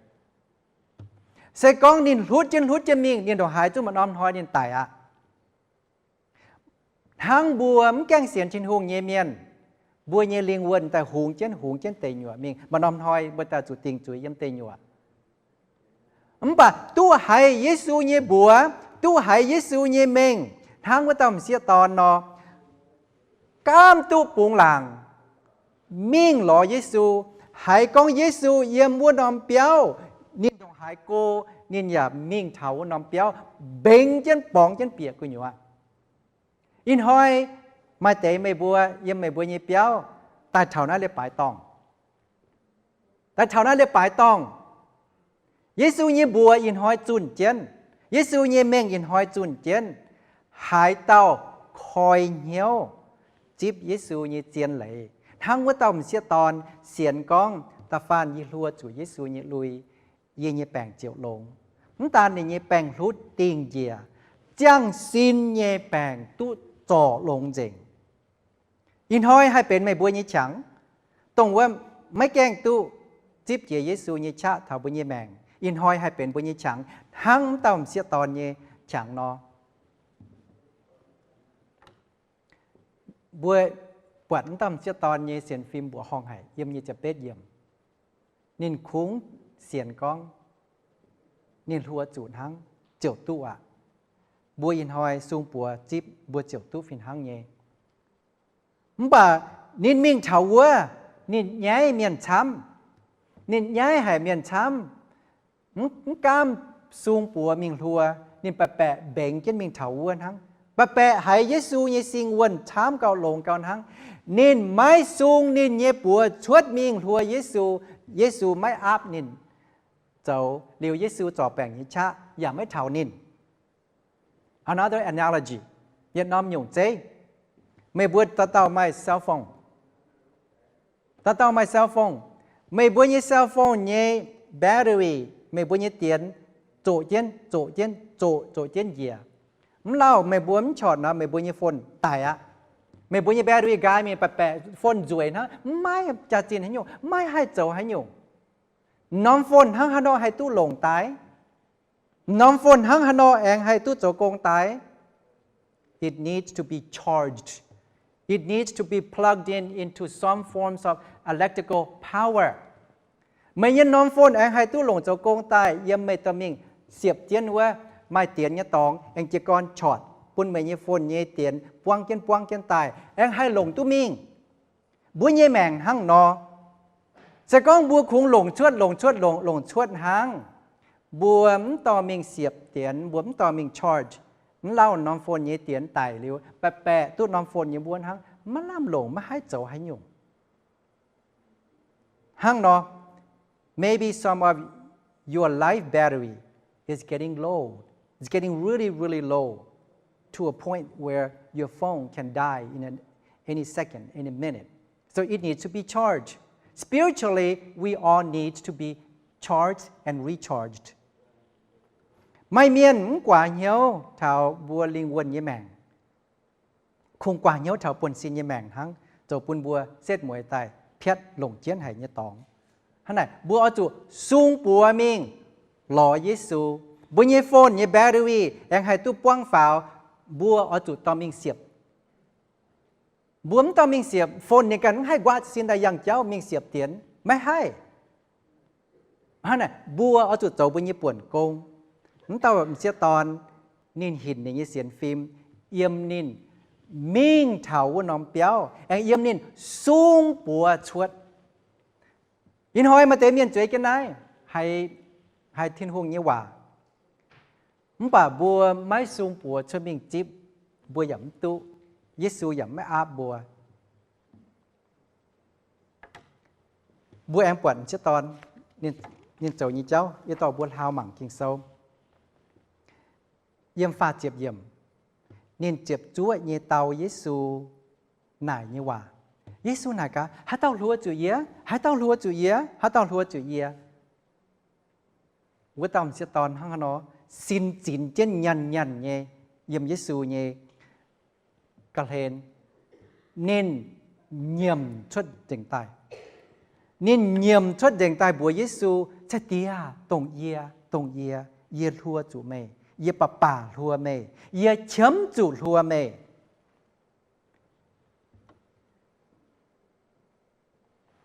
Se gorngv ninh hlutv jienv hlutv jienv mingh, ninh ndongc haaix zungv maaih norm hnoi ninh daic aqv. Hnangv mbuo mv gaengh sienx Tin-Hungh nyei mienh, mbuo nyei lingh wuonh daaih hungx jienv hungx jienv deic nyuoqc mingh, maaih norm hnoi mbuo daaih zuqc dingc zuiz yiem deic nyuoqc. Mv baac duqv haiz Yesu nyei mbuox, duqv haiz Yesu nyei mengh, hnangv wuov dauh m'sieqv dorn nor, gaamv duqv bungx laangc mingh lorz Yesu. Haiz gorngv Yesu yiem wuov norm biauv, ninh ndongc haaix go, ninh yaac mingh taux wuov norm biauv, mbengx jienv borngz jienv bieqc gu'nyuoz. Ih hnoi maaih deix meih mbuo yiem meih mbuo nyei biauv daaih taux naaiv leiz-baaix dorngh, daaih taux naaiv leiz-baaix dorngh. Yesu nyei mbuox ih hnoi zunh jienv, Yesu nyei mengh ih hnoi zunh jienv. Haaix dauh koi hnyouv zipv Yesu nyei zien leiz, hnangv wuov dauh m'sieqv dorn sienx gorngv, da'faanh yie hluo zuqc Yesu nyei lui, yie nyei baengc ziouc longx. Mv daan ninh nyei baengc hlutv dingh njiec, ziangh sin nyei baengc duqv zorc longx nzengc. Ih hnoi haih benx meih mbuo nyei qangx, dongh wuov maiv gaengh duqv zipv jiex Yesu nyei qaqv taux mbuo nyei maengc. Ih hnoi haih benx mbuo nyei qangx hnangv mv dauh m'sieqv dorn nyei qangx nor. Mbuo buatc mv dauh m'sieqv dorn nyei sienx fim mbuoqc horngh haic yiem nyei ziepc betv yiemc. Ninh kungx sienx gorngv ninh hluo zuqc hnangv ziouc duqv aqv. Mbuo ih hnoi sung buoz zipv mbuo ziouc duqv fih hnangv nyei. Mv baac ninh mingh taux wuov, Ninh nyaiv mienh camv. Ninh nyaiv haic mienh camv. Mv, mv gaamv sung buoz mingh hluo, ninh baeqc baeqc mbengx jienv mingh taux wuov hnangv. Baeqc baeqc haiz Yesu nyei sing wuonh camv gauh longx gauh hnangv. Ninh maiv sung ninh nyei buoz cuotv mingh hluo Yesu. Yesu maiv aapv ninh zoux, liuz Yesu zorc baengc nyei qaqv yaac maiv taux ninh. Another analogy, yietc norm nyungc zeiv. Meih mbuo dauh dauh maaih cell phone. Dauh dauh maaih cell phone. Meih mbuo nyei cell phone nyei battery, meih mbuo nyei dienx zoqc jienv, zoqc jienv, zoqc, zoqc jienv njiec. Mv lauh meih mbuo mv qortc nor, meih mbuo nyei phone daic aqv. Meih mbuo nyei battery nqaai mingh, baeqc baeqc phone nzueic hnangv, mv maaih jaax-zinh haaix nyungc, mv maaih haih zoux haaix nyungc. Norm phone hnangv haaix nor haih duqv longc daaih? Norm phone hnangv haaix nor aengx haih duqv zoux gong daaih? It needs to be charged. It needs to be plugged in into some forms of electrical power. Meih nyei norm phone aengx haih duqv longc zoux gong daaih, yiem meih dorh mingh siepv jienv wuov maaih dienx nyei dorngx, aengx jiez gorn qortc bun meih nyei phone nyei dienx buangv jienv buangv jienv daaih, aengx haih longc duqv mingh. Mbuo nyei maengc hnangv nor. Se gorngv mbuo kungx longc cuotv, longc cuotv, longc, longc cuotv hnangv, mbuo mv dorh mingh siepv dienx, mbuo mv dorh mingh charge, mv lauh norm phone nyei dienx daic liuz, baeqc baeqc duqv norm phone nyei mbuov hnangv, maiv lamh longc, maiv haih zoux haaix nyungc. Hnangv nor, maybe some of your life battery is getting low. It's getting really, really low to a point where your phone can die in an, any second, any minute. So it needs to be charged. Spiritually, we all need to be charged and recharged. Maaih mienh mv guaax hnyouv taux mbuo lingh wuonh nyei maengc. Kungx guaax hnyouv taux buonv-sin nyei maengc hnangv, zoux bun mbuo setv mueiz daaih piatv longc jienv haic nyei dorngx. Hnangv naaic, mbuo oix zuqc sung buoz mingh lorz Yesu. Mbuo nyei phone nyei battery aengx haih duqv buangv faaux, mbuo oix zuqc dorh mingh siepv. Mbuo mv dorh mingh siepv, phone ninh ganh mv haih nquaqv sin daaih yangh jauv mingh siepv dienx, maiv haih. Hnangv naaic, mbuo oix zuqc zoux mbuo nyei buonc gong. Mv dauh m'sieqv dorn, ninh hinc ninh nyei sienx fim, yiem ninh mingh taux wuov norm biauv, aengx yiem ninh sung buoz cuotv. Ih hnoi maaih deix mienh zueiz jienv naaiv haiz, haiz Tin-Hungh nyei waac, mv baac mbuo maiv sung buoz cuotv mingh zipv, mbuo yaac mv duqv. Yesu yaac maiv aapv mbuo. Mbuo aengx buatc m'sieqv dorn, ninh, ninh zoux nyei jauv, yie dorh mbuo hlaau mangc Ging-Sou. Yiem faah ziepc yiemc, ninh ziepc zuoqv nyei dau Yesu naaic nyei waac. Yesu naaic gaax, haaix dauh hluo zuqc yie? Haaix dauh hluo zuqc yie? Haaix dauh hluo zuqc yie? Wuov dauh m'sieqv dorn hnangv haaix nor, sin zinx jienv nyanc nyanc nyei, yiem Yesu nyei ga'hlen, ninh nyiemc cuotv nzengc daaih. Ninh nyiemc cuotv nzengc daaih mbuox Yesu, Ca'diex, dongh yie, dongh yie, yie hluo zuqc meih, yie baac baac hluo meih, yie qiemx zuqc hluo meih.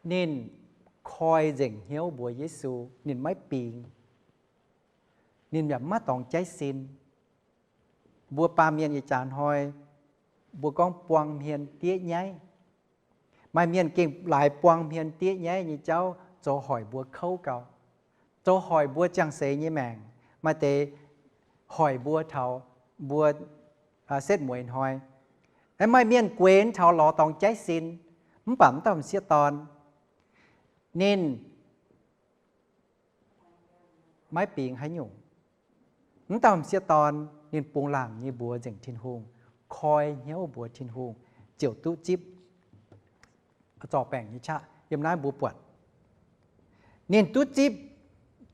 Ninh koi nzengc hnyouv mbuox Yesu, ninh maiv bingx. Ninh yaac maiv dorngx jaiv sin. Mbuo baamh mienh ih jaax hnoi, mbuo gorngv buang hmien diev nyaiv. Maaih mienh gengh laaix buang hmien diev nyaiv nyei jauv zoux hoic mbuo kouv gau, zoux hoic mbuo ziangh seix nyei maengc. Maaih deix hoic mbuo taux mbuo setv mueiz hnoi. Aengx maaih mienh guenx taux lorz dorngx jaiv sin. Mv baac m'dauh m'sieqv dorn, ninh maiv bingx haaix nyungc. M'dauh m'sieqv dorn ninh bungx laangc nyei mbuox nzengc Tin-Hungh, koi hnyouv mbuox Tin-Hungh, ziouc duqv zipv zorc baengc nyei qaqv. Yiem naaiv mbuo buatc ninh duqv zipv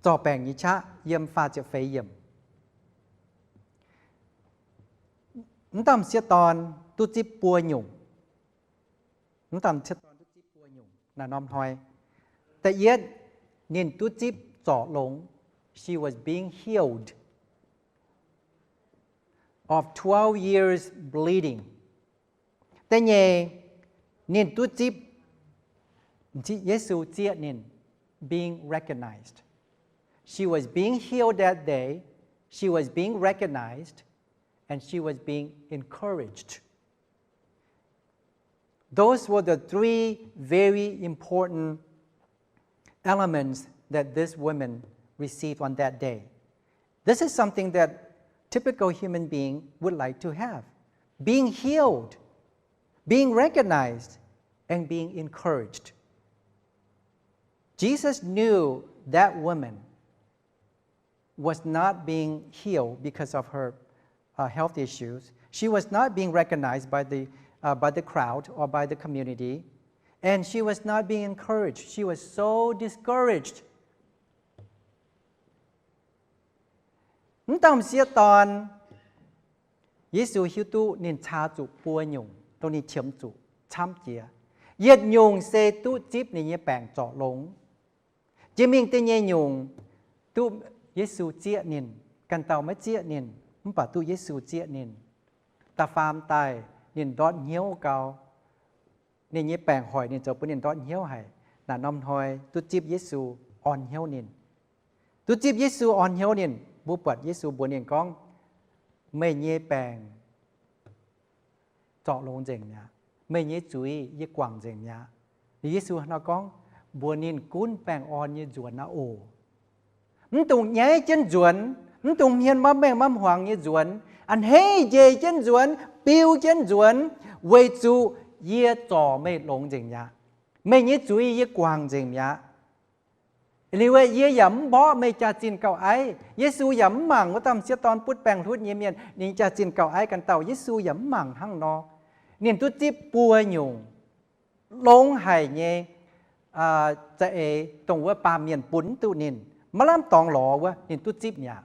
zorc baengc nyei qaqv yiem faah ziepc feix yiemc. M'dauh m'sieqv dorn duqv zipv buo nyungc. M'dauh m'sieqv dorn duqv zipv buo nyungc naaiv norm hnoi. Da'yietv, ninh duqv zipv zorc longx. She was being healed of twelve years bleeding. Da'nyeic, ninh duqv zipv, Yesu zieqv ninh, being recognized. She was being healed that day. She was being recognized, and she was being encouraged. Those were the three very important elements that this woman received on that day. This is something that typical human being would like to have: being healed, being recognized, and being encouraged. Jesus knew that woman was not being healed because of her uh, health issues. She was not being recognized by the, uh, by the crowd or by the community. And she was not being encouraged. She was so discouraged. Mv dauh m'sieqv dorn, Yesu hiuv duqv ninh caa zuqc buo nyungc, dongh ninh qiemx zuqc camv jiex. Yietc nyungc se duqv zipv ninh nyei baengc zorc longx. Jiex mingh da'nyeic nyungc, duqv Yesu zieqv ninh. Ganh dauh maiv zieqv ninh, mv baac duqv Yesu zieqv ninh. Da'faam daaih ninh ndortv hnyouv gau. Ninh nyei baengc hoic ninh zoux bun ninh ndortv hnyouv haic. Naaic norm hnoi duqv zipv Yesu orn hnyouv ninh. Duqv zipv Yesu orn hnyouv ninh, mbuo buatc Yesu mbuox ninh gorngv, meih nyei baengc zorc longx nzengc mi'aqv. Meih nyei zuiz yie guangc nzengc mi'aqv. Yesu nor gorngv, mbuox ninh gunv baengh orn nyei nzuonx aqv oc. Mv dungx nyaiv jienv nzuonx, mv dungx hmien mamv mengh mamv hmuangx nyei nzuonx, a'hneiv njiec jienv nzuonx, biu jienv nzuonx, weic zuqc yie zorc meih longx nzengc mi'aqv. Meih nyei zuiz yie guangc nzengc mi'aqv. Liuz yie yaac mv mborqv meih jaax-zinh gauh aiv. Yesu yaac mv mangc wuov dauh m'sieqv dorn butv baengc hlutv nyei mienh, ninh jaax-zinh gauh aiv ganh dauh. Yesu yaac mv mangc hnangv nor. Ninh duqv zipv buo nyungc longx haic nyei za'eix dongh wuov baamh mienh bun mv duqv ninh, maiv lamh dorngx lorz wuov, ninh duqv zipv mi'aqv.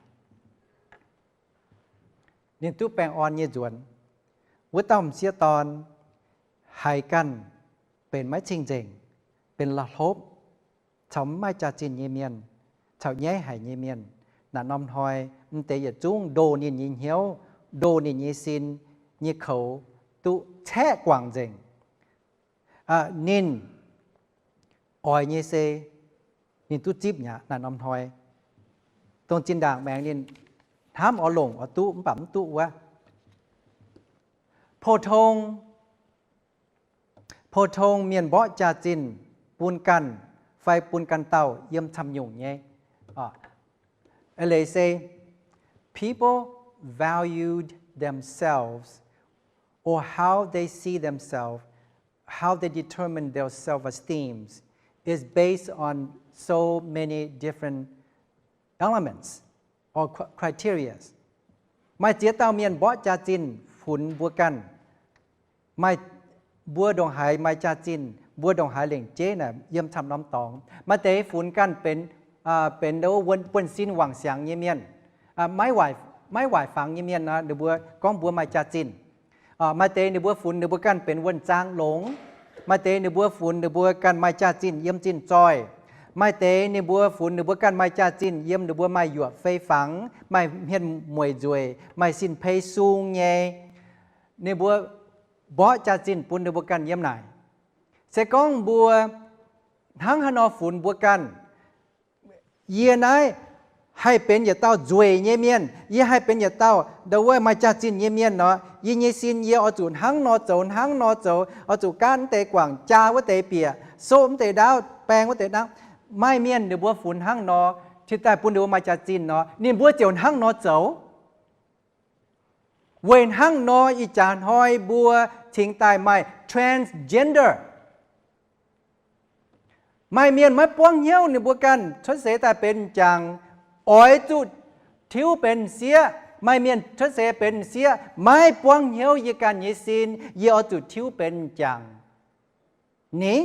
Ninh duqv baengh orn nyei nzuonx. Wuov dauh m'sieqv dorn haiz ganh benx maiv cing-nzengc, benx la'hlopv, caux mv maaih jaax-zinh nyei mienh, caux nyaiv haic nyei mienh. Naaiv norm hnoi m'deix yietc zungv ndoh ninh nyei hnyouv, ndoh ninh nyei sin nyei koux duqv caeqv guangc nzengc. Ninh oix nyei se ninh duqv zipv mi'aqv. Naaiv norm hnoi dongh zinh ndaangc maengx ninh hnamv oix longc oix duqv mv baac mv duqv wuov, pou-tong pou-tong mienh mborqv jaax-zinh bun ganh fai bun ganh dauh yiem camv-nyungc nyei. Eix leiz se, people valued themselves, or how they see themselves, how they determine their self-esteem, is based on so many different elements or criteria. Maaih ziex dauh mienh mborqv jaax-zinh funx mbuo ganh. Maaih mbuo ndongc haaix maaih jaax-zinh, mbuo ndongc haaix lengc jeiv naaic yiem camv norm dorngx. Maaih deix funx ganh benx, benx buonv-sin wangc siangx nyei mienh, maiv waaic fangx nyei mienh, ninh mbuo gorngv mbuo maaih jaax-zinh. Maaih deix ninh mbuo funx ninh mbuo ganh benx wuonh zaang longx. Maaih deix ninh mbuo funx ninh mbuo ganh maaih jaax-zinh yiem zinh zoih. Maaih deix ninh mbuo funx ninh mbuo ganh maaih jaax-zinh yiem ninh mbuo maaih yuoqc fei fangx, maaih hmien mueic nzueic, maaih sin-pei sung nyei. Ninh mbuo mborqv jaax-zinh bun ninh mbuo ganh yiem naaic. Se gorngv mbuo hnangv haaix nor funx mbuo ganh, yie naaiv haih benx yietc dauh nzueic nyei mienh, yie haih benx yietc dauh ndau wuov maaih jaax-zinh nyei mienh nor, yie nyei sin yie oix zuqc hnangv nor zoux, hnangv nor zoux, oix zuqc gaanv mv deix guangc, jaa wuov deix bieqc, soqv mv deix ndaauv, baeng wuov deix ndaauv. Maaih mienh ninh mbuo funx hnangv nor, cingx daaih bun ninh mbuo maaih jaax-zinh nor, ninh mbuo ziouc hnangv nor zoux. Weic hnangv nor ih jaax hnoi mbuo cingx daaih maaih transgender. Maaih mienh maiv buangv hnyouv ninh mbuo ganh cuotv seix daaih benx m'jangc, oix zuqc tiuv benx m'sieqv. Maaih mienh cuotv seix benx m'sieqv, maiv buangv hnyouv yie ganh nyei sin, yie oix zuqc tiuv benx m'jangc. Ni,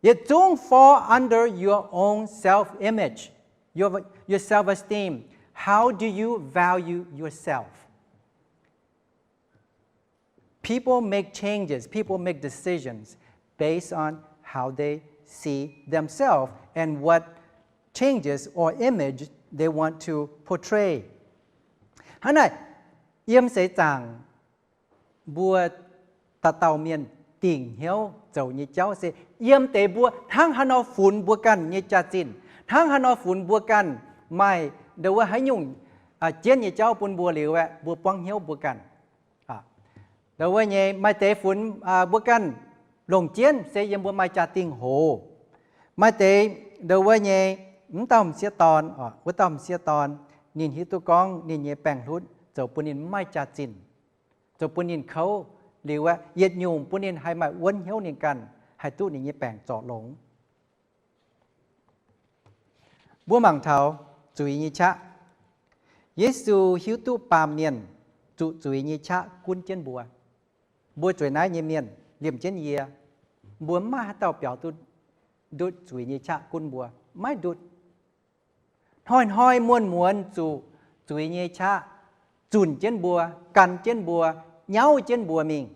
yietc zungv fall under your own self-image, your, your self-esteem. How do you value yourself? People make changes, people make decisions based on how they see themselves and what changes or image they want to portray. Hnangv naaic, yiem seix zaangc mbuo dauh dauh mienh dingc hnyouv zoux nyei jauv se yiem deix mbuo hnangv haaix nor funx mbuo ganh nyei jaax-zinh, hnangv haaix nor funx mbuo ganh maaih ndau wuov haaix nyungc jienv nyei jauv bun mbuo liuz aeqv, mbuo buangv hnyouv mbuo ganh. Ndau wuov nyei maaih deix funx mbuo ganh longc jienv se yiem mbuo maaih jaa-dingh hoz. Maaih deix ndau wuov nyei mv dauh m'sieqv dorn, wuov dauh m'sieqv dorn, ninh hiuv duqv gorngv ninh nyei baengc hlutv zoux bun ninh mv maaih jaax-zinh, zoux bun ninh kouv liuz aqv, yietc nyungc bun ninh haih maaih wuonv hnyouv ninh ganh haih duqv ninh nyei baengc zorc longx. Mbuo mangc taux zuiz nyei qaqv. Yesu hiuv duqv baamh mienh zuqc zuiz nyei qaqv gunv jienv mbuo. Mbuo zueiz naaiv nyei mienh liemh jienv yie, mbuo mv maaih haaix dauh biaux duqv ndutv zuiz nyei qaqv gunv mbuo. Maiv ndutv. Hnoi-hnoi muonz-muonz zuqc zuiz nyei qaqv zunc jienv mbuo, gan jienv mbuo, nyauv jienv mbuo mingh.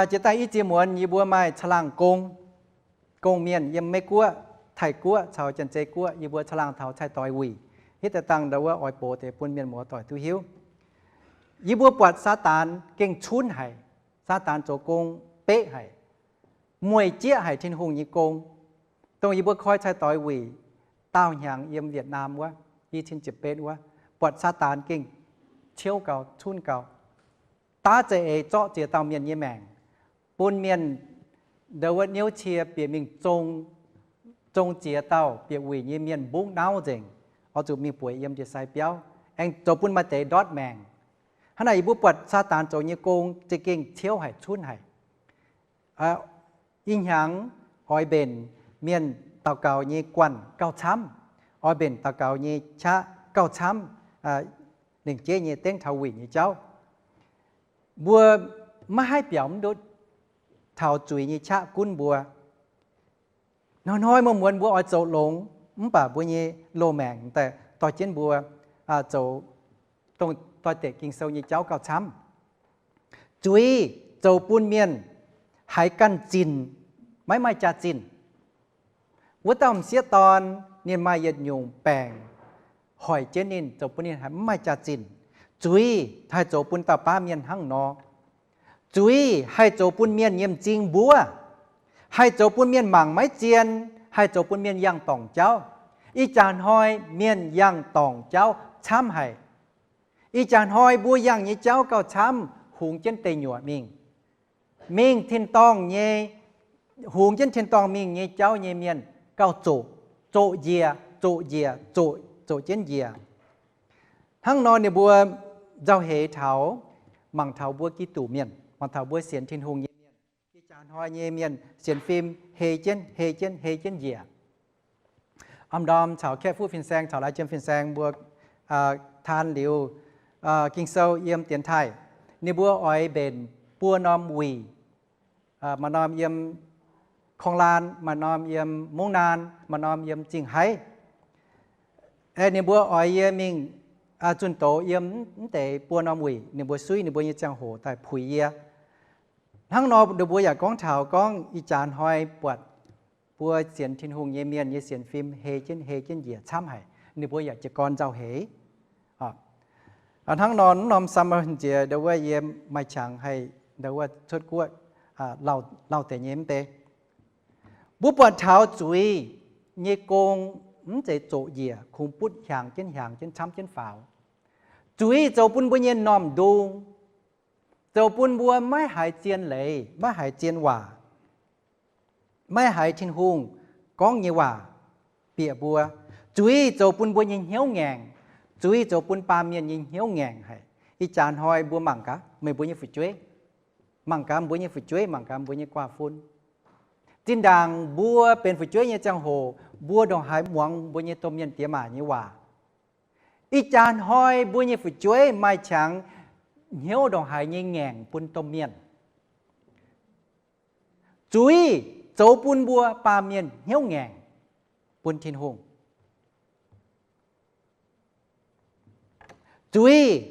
Jiex daaih i ziex muonz yie mbuo maaih caangh laangh gong, gong-mienh yiem Meiv-Guoqv, Taiv-Guoqv caux Janx-Zei Guoqv, yie mbuo caangh laangh taux cai-doix wuic. Hitv deix dangh ndau wuov oix box deix bun mienh muoz-doic duqv hiuv. Yie mbuo buatc Saadaan gengh cunv haic. Saadaan zoux gong beqv haic, mueic jieqv haic Tin-Hungh nyei gong. Dongh yie mbuo koi cai-doix wuic daauh hnyangx yiem Vietnam wuov, i cin ziepc betv wuov, buatc Saadaan gengh ciouv gau, cunv gau, daav za'eix zorqv ziex dauh mienh nyei maengc, bun mienh ndau wuov niouv cie bieqc mingh zong, zong ziex dauh bieqc wuic nyei mienh mbungv nauv nzengc, oix zuqc mingh bueix yiem ndie-sai biauv, aengx zoux bun maaih deix ndortv maengc. Hnangv naaic yie mbuo buatc Saadaan zoux nyei gong za'gengh ciouv haic, cunv haic. Ih hnyangx oix mbenc mienh daux gaux nyei guanh gauh camv, oix mbenc daux gaux nyei qaqv gauh camv, lengc jeiv nyei dengv taux wuic nyei jauv. Mbuo maiv haih biaux mv ndutv taux zuiz nyei qaqv gunv mbuo. Hnoi-hnoi muonz-muonz mbuo oix zoux longx, mv baac mbuo nyei loz-maengc daaih dorh jienv mbuo zoux dongh doix-dekc Ging-Sou nyei jauv gauh camv. Zuiz zoux bun mienh haiz ganh zinc, maiv maaih jaax-zinh. Wuov dauh m'sieqv dorn ninh maaih yietc nyungc baengc hoic jienv ninh, zoux bun ninh haiz mv maaih jaax-zinh. Zuiz haih zoux bun dauh baav mienh hnangv nor. Zuiz haih zoux bun mienh nyei m'zing mbuov, haih zoux bun mienh mangc maiv zien, haih zoux bun mienh yangh dorngc jauv. Ih jaax hnoi mienh yangh dorngc jauv camv haic. Ih jaax hnoi mbuo yangh nyei jauv gauh camv, hungx jienv deic nyuoqc mingh. Mingh tin-dorngh nyei, hungx jienv tin-dorngh mingh nyei jauv nyei mienh gauh zoqc, zoqc njiec, zoqc njiec, zoqc, zoqc jienv njiec. Hnangv nor ninh mbuo nzauh heix taux, mangc taux mbuo Giduc mienh, mangc taux mbuo sienx Tin-Hungh nyei mienh. Ih jaax hnoi nyei mienh sienx fim hei jienv, hei jienv, hei jienv njiec. Am ndorm caux Kaeqv Fuqv Fin-Saeng caux Lai Jiem Fin-Saeng mbuo taan liuz Ging-Sou yiem dienx taaih, ninh mbuo oix mbenc buo norm wuic, maaih norm yiem Konglaan, maaih norm yiem Mungv Naan, maaih norm yiem Zingh Haiv. Ninh mbuo oix yie mingh zunh doz yiem mv deix buo norm wuic, ninh mbuo suiv ninh mbuo nyei ziangh hoc daaih puix yie. Hnangv nor ninh mbuo yaac gorngv taux gorngv ih jaax hnoi buatc mbuo sienx Tin-Hungh nyei mienh nyei sienx fim hei jienv, hei jienv njiec camv haic, ninh mbuo yaac jiez gorn nzauh heix. Hnangv nor mv norm Samaaria nziex ndau wuov yie maaih qangx haih ndau wuov cuotv guoqv lauh deix nyei mv bei. Mbuo buatc taux zuiz nyei gong mv zeiz zoqc njiec kungx butv hiaangx jienv hiaangx jienv camv jienv faaux. Zuiz zoux bun mbuo nyei m'normh ndung, zoux bun mbuo maiv haiz zien leiz, maiv haiz zien waac, maiv haiz Tin-Hungh gorngv nyei waac bieqc mbuo. Zuiz zoux bun mbuo nyei hnyouv ngaengc. Zuiz zoux bun baamh mienh nyei hnyouv ngaengc haic. Ih jaax hnoi mbuo mangc gaax meih mbuo nyei fu'jueiv, mangc gaax mbuo nyei fu'jueiv, mangc gaax mbuo nyei guaav fun. Zinh ndaangc mbuo benx fu'jueiv nyei ziangh hoc, mbuo ndongc haaix muangx mbuo nyei domh mienh diex maac nyei waac. Ih jaax hnoi mbuo nyei fu'jueiv maaih qangx hnyouv ndongc haaix nyei ngaengc bun domh mienh. Zuiz zoux bun mbuo baamh mienh hnyouv ngaengc bun Tin-Hungh. Zuiz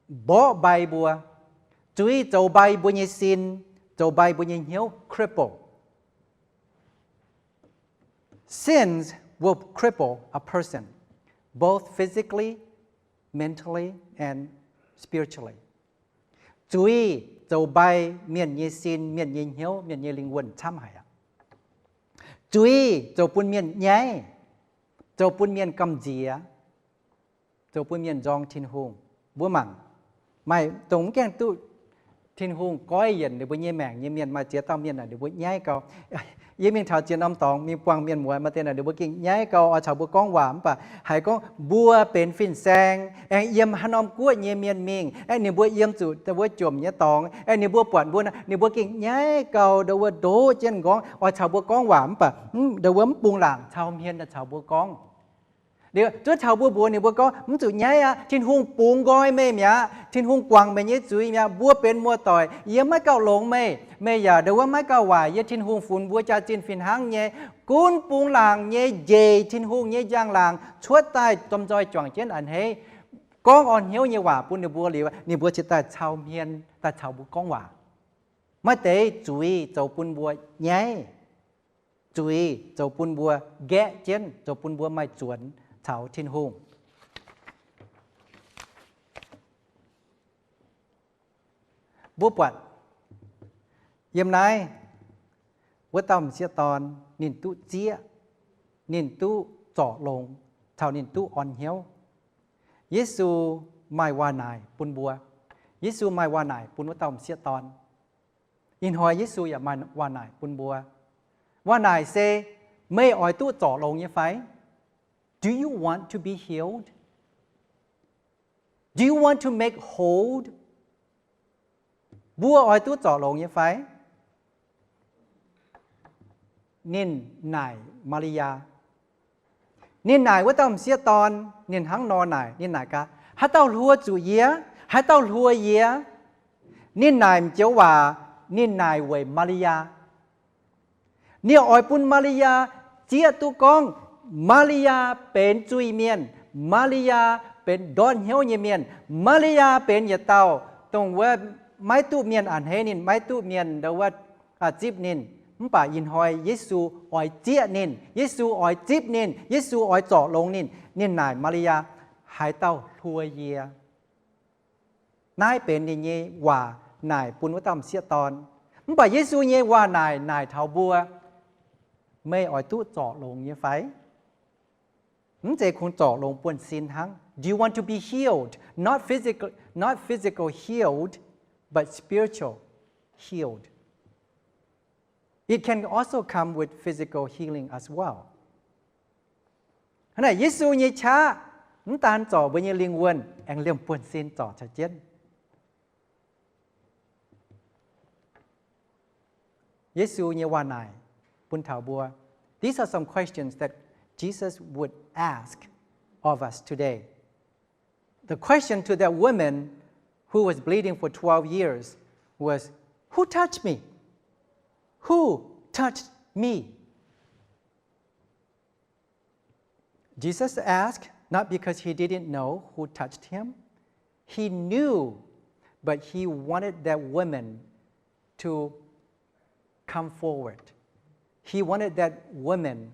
mborqv mbai mbuo. Zuiz zoux mbai mbuo nyei sin, zoux mbai mbuo nyei hnyouv, cripple. Sins will cripple a person, both physically, mentally, and spiritually. Zuiz zoux mbai mienh nyei sin, mienh nyei hnyouv, mienh nyei lingh wuonh camv haic aqv. Zuiz zoux bun mienh nyaiv, zoux bun mienh gamh nziex, zoux bun mienh nzorng Tin-Hungh. Mbuo mangc, Maaih dongh mv gaengh duqv Tin-Hungh goiv yienc ninh mbuo nyei maengc nyei mienh, maaih ziex dauh mienh naaic ninh mbuo nyaiv gau. Yie mingh taux ziex norm dorngx mingh buangh mienh muoz, maaih deix naaic ninh mbuo gengh nyaiv gau oix caux mbuo gorngv waac, mv baac haiz gorngv mbuo benx fin-saeng aengx yiem haaix norm guoqv nyei mienh mingh, aengx ninh mbuo yiem zuqc wuov jomc nyei dorngx, aengx ninh mbuo buatc mbuo, ninh mbuo gengh nyaiv gau, ndau wuov ndoqv jienv m'nqorngv oix caux mbuo gorngv waac, mv baac ndau wuov mv bungx laangc cau hmien daaih caux mbuo gorngv. Zuov taux mbuo mbuox ninh mbuo gorngv, mv zuqc nyaiv aqv. Tin-Hungh bungx nqoi meih mi'aqv. Tin-Hungh guangc meih nyei zuiz mi'aqv. Mbuo benx muoz-doic, yie maiv gauh longx meih. Meih yaac ndau wuov maiv gauh waaic. Yie Tin-Hungh funx mbuo jaax-zinh fih hnangv nyei, gunv bungx laangc nyei, njiec Tin-Hungh nyei njang-laangc cuotv daaih domh nzoih juangc jienv a'hneiv, gorngv orn hnyouv nyei waac bun ninh mbuo liuz, ninh mbuo cingx daaih cau hmien daaih caux mbuo gorngv waac. Maaih deix zuiz zoux bun mbuo nyaiv, zuiz zoux bun mbuo nqaeqv jienv, zoux bun mbuo maaih zuonx caux Tin-Hungh. Mbuo buatc yiem naaiv wuov dauh m'sieqv dorn, ninh duqv zieqv, ninh duqv zorc longx, caux ninh duqv orn hnyouv. Yesu maaih waac-naaic bun mbuo. Yesu maaih waac-naaic bun wuov dauh m'sieqv dorn. Ih hnoi Yesu yaac maaih waac-naaic bun mbuo. Waac-naaic se, meih oix duqv zorc longx nyei fai? Do you want to be healed? Do you want to make whole? Mbuo oix duqv zorc longx nyei fai? Ninh naaic Maa^li^yaa. Ninh naaic wuov dauh m'sieqv dorn, ninh hnangv nor naaic, ninh naaic gaax, haaix dauh hluo zuqc yie? Haaix dauh hluo yie? Ninh naaic m'joux waac, ninh naaic weic Maa^li^yaa. Ninh oix bun Maa^li^yaa zieqv duqv gorngv, Maa^li^yaa benx zuiz-mienh, Maa^li^yaa benx ndortv hnyouv nyei mienh, Maa^li^yaa benx yietc dauh dongh wuov maiv duqv mienh a'hneiv ninh, maiv duqv mienh ndau wuov zipv ninh. Mv baac ih hnoi Yesu oix zieqv ninh, Yesu oix zipv ninh, Yesu oix zorc longx ninh. Ninh naaic Maa^li^yaa, haaix dauh hluo yie? Naaiv benx ninh nyei waac naaic bun wuov dauh m'sieqv dorn. Mv baac Yesu nyei waac naaic, naaic taux mbuo, meih oix duqv zorc longx nyei fai? Mv zeiz kungx zorc longx buonv-sin hnangv. Do you want to be healed? Not physical, not physical healed, but spiritual healed. It can also come with physical healing as well. Hnangv naaic Yesu nyei qaqv mv daan zorc mbuo nyei lingh wuonh, aengx liemh buonv-sin zorc caux jienv. Yesu nyei waac naaic bun taux mbuo. These are some questions that Jesus would ask of us today. The question to that woman who was bleeding for twelve years was, "Who touched me? Who touched me?" Jesus asked not because he didn't know who touched him. He knew, but he wanted that woman to come forward. He wanted that woman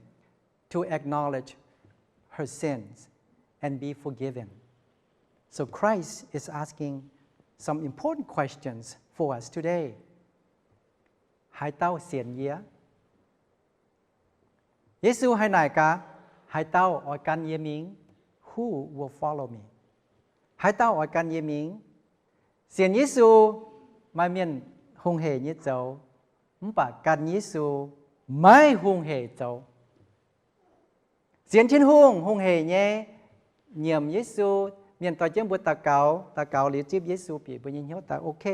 to acknowledge her sins and be forgiven. So Christ is asking some important questions for us today. Haaix dauh sienx yie? Yesu haih naaic gaax, haaix dauh oix gan yie mingh? Who will follow me? Haaix dauh oix gan yie mingh? Sienx Yesu, maaih mienh hungh heic nyei zoux, mv baac gan Yesu maiv hungh heic zoux. Sienx Tin-Hungh hungh heic nyei, nyiemc Yesu, mienh dorh jienv mbuo daux gaux, daux gaux liuz zipv Yesu bieqc mbuo nyei hnyouv daaih ok.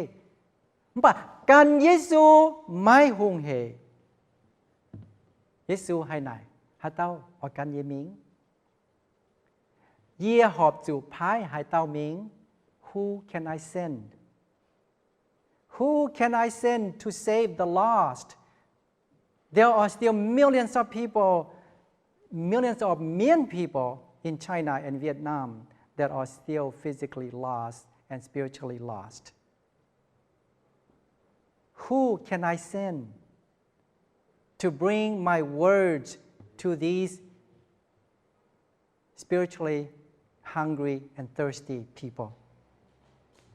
Mv baac gan Yesu maiv hungh heic. Yesu haih naaic, haaix dauh oix gan yie mingh? Yie horpc zuqc paaiv haaix dauh mingh? Who can I send? Who can I send to save the lost? There are still millions of people, millions of Mien people in China and Vietnam that are still physically lost and spiritually lost. Who can I send to bring my words to these spiritually hungry and thirsty people?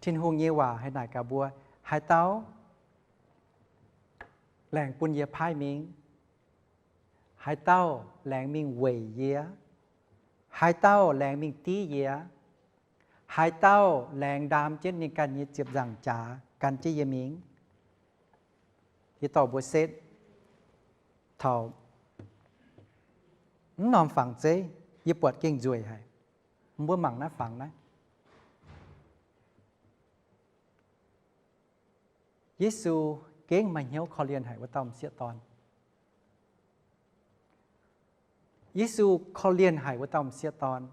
Tin-Hungh nyei waac haih naaic gaax mbuo, haaix dauh laengz bun yie paaiv mingh? Haaix dauh laengz mingh weic yie? Haaix dauh laengz mingh div yie? Haaix dauh laengz ndaam jienv ninh ganh nyei ziepc nzaangc jaax gan jienv yie mingh? Yie dorh mbuo setv taux mv norm fangx zeiv, yie buatc gengh nzueic haic. Mbuo mangc naaiv fangx naaiv. Yesu gengh maaih hnyouv korv-lienh haic wuov dauh m'sieqv dorn. Yesu korv-lienh haic wuov dauh m'sieqv dorn.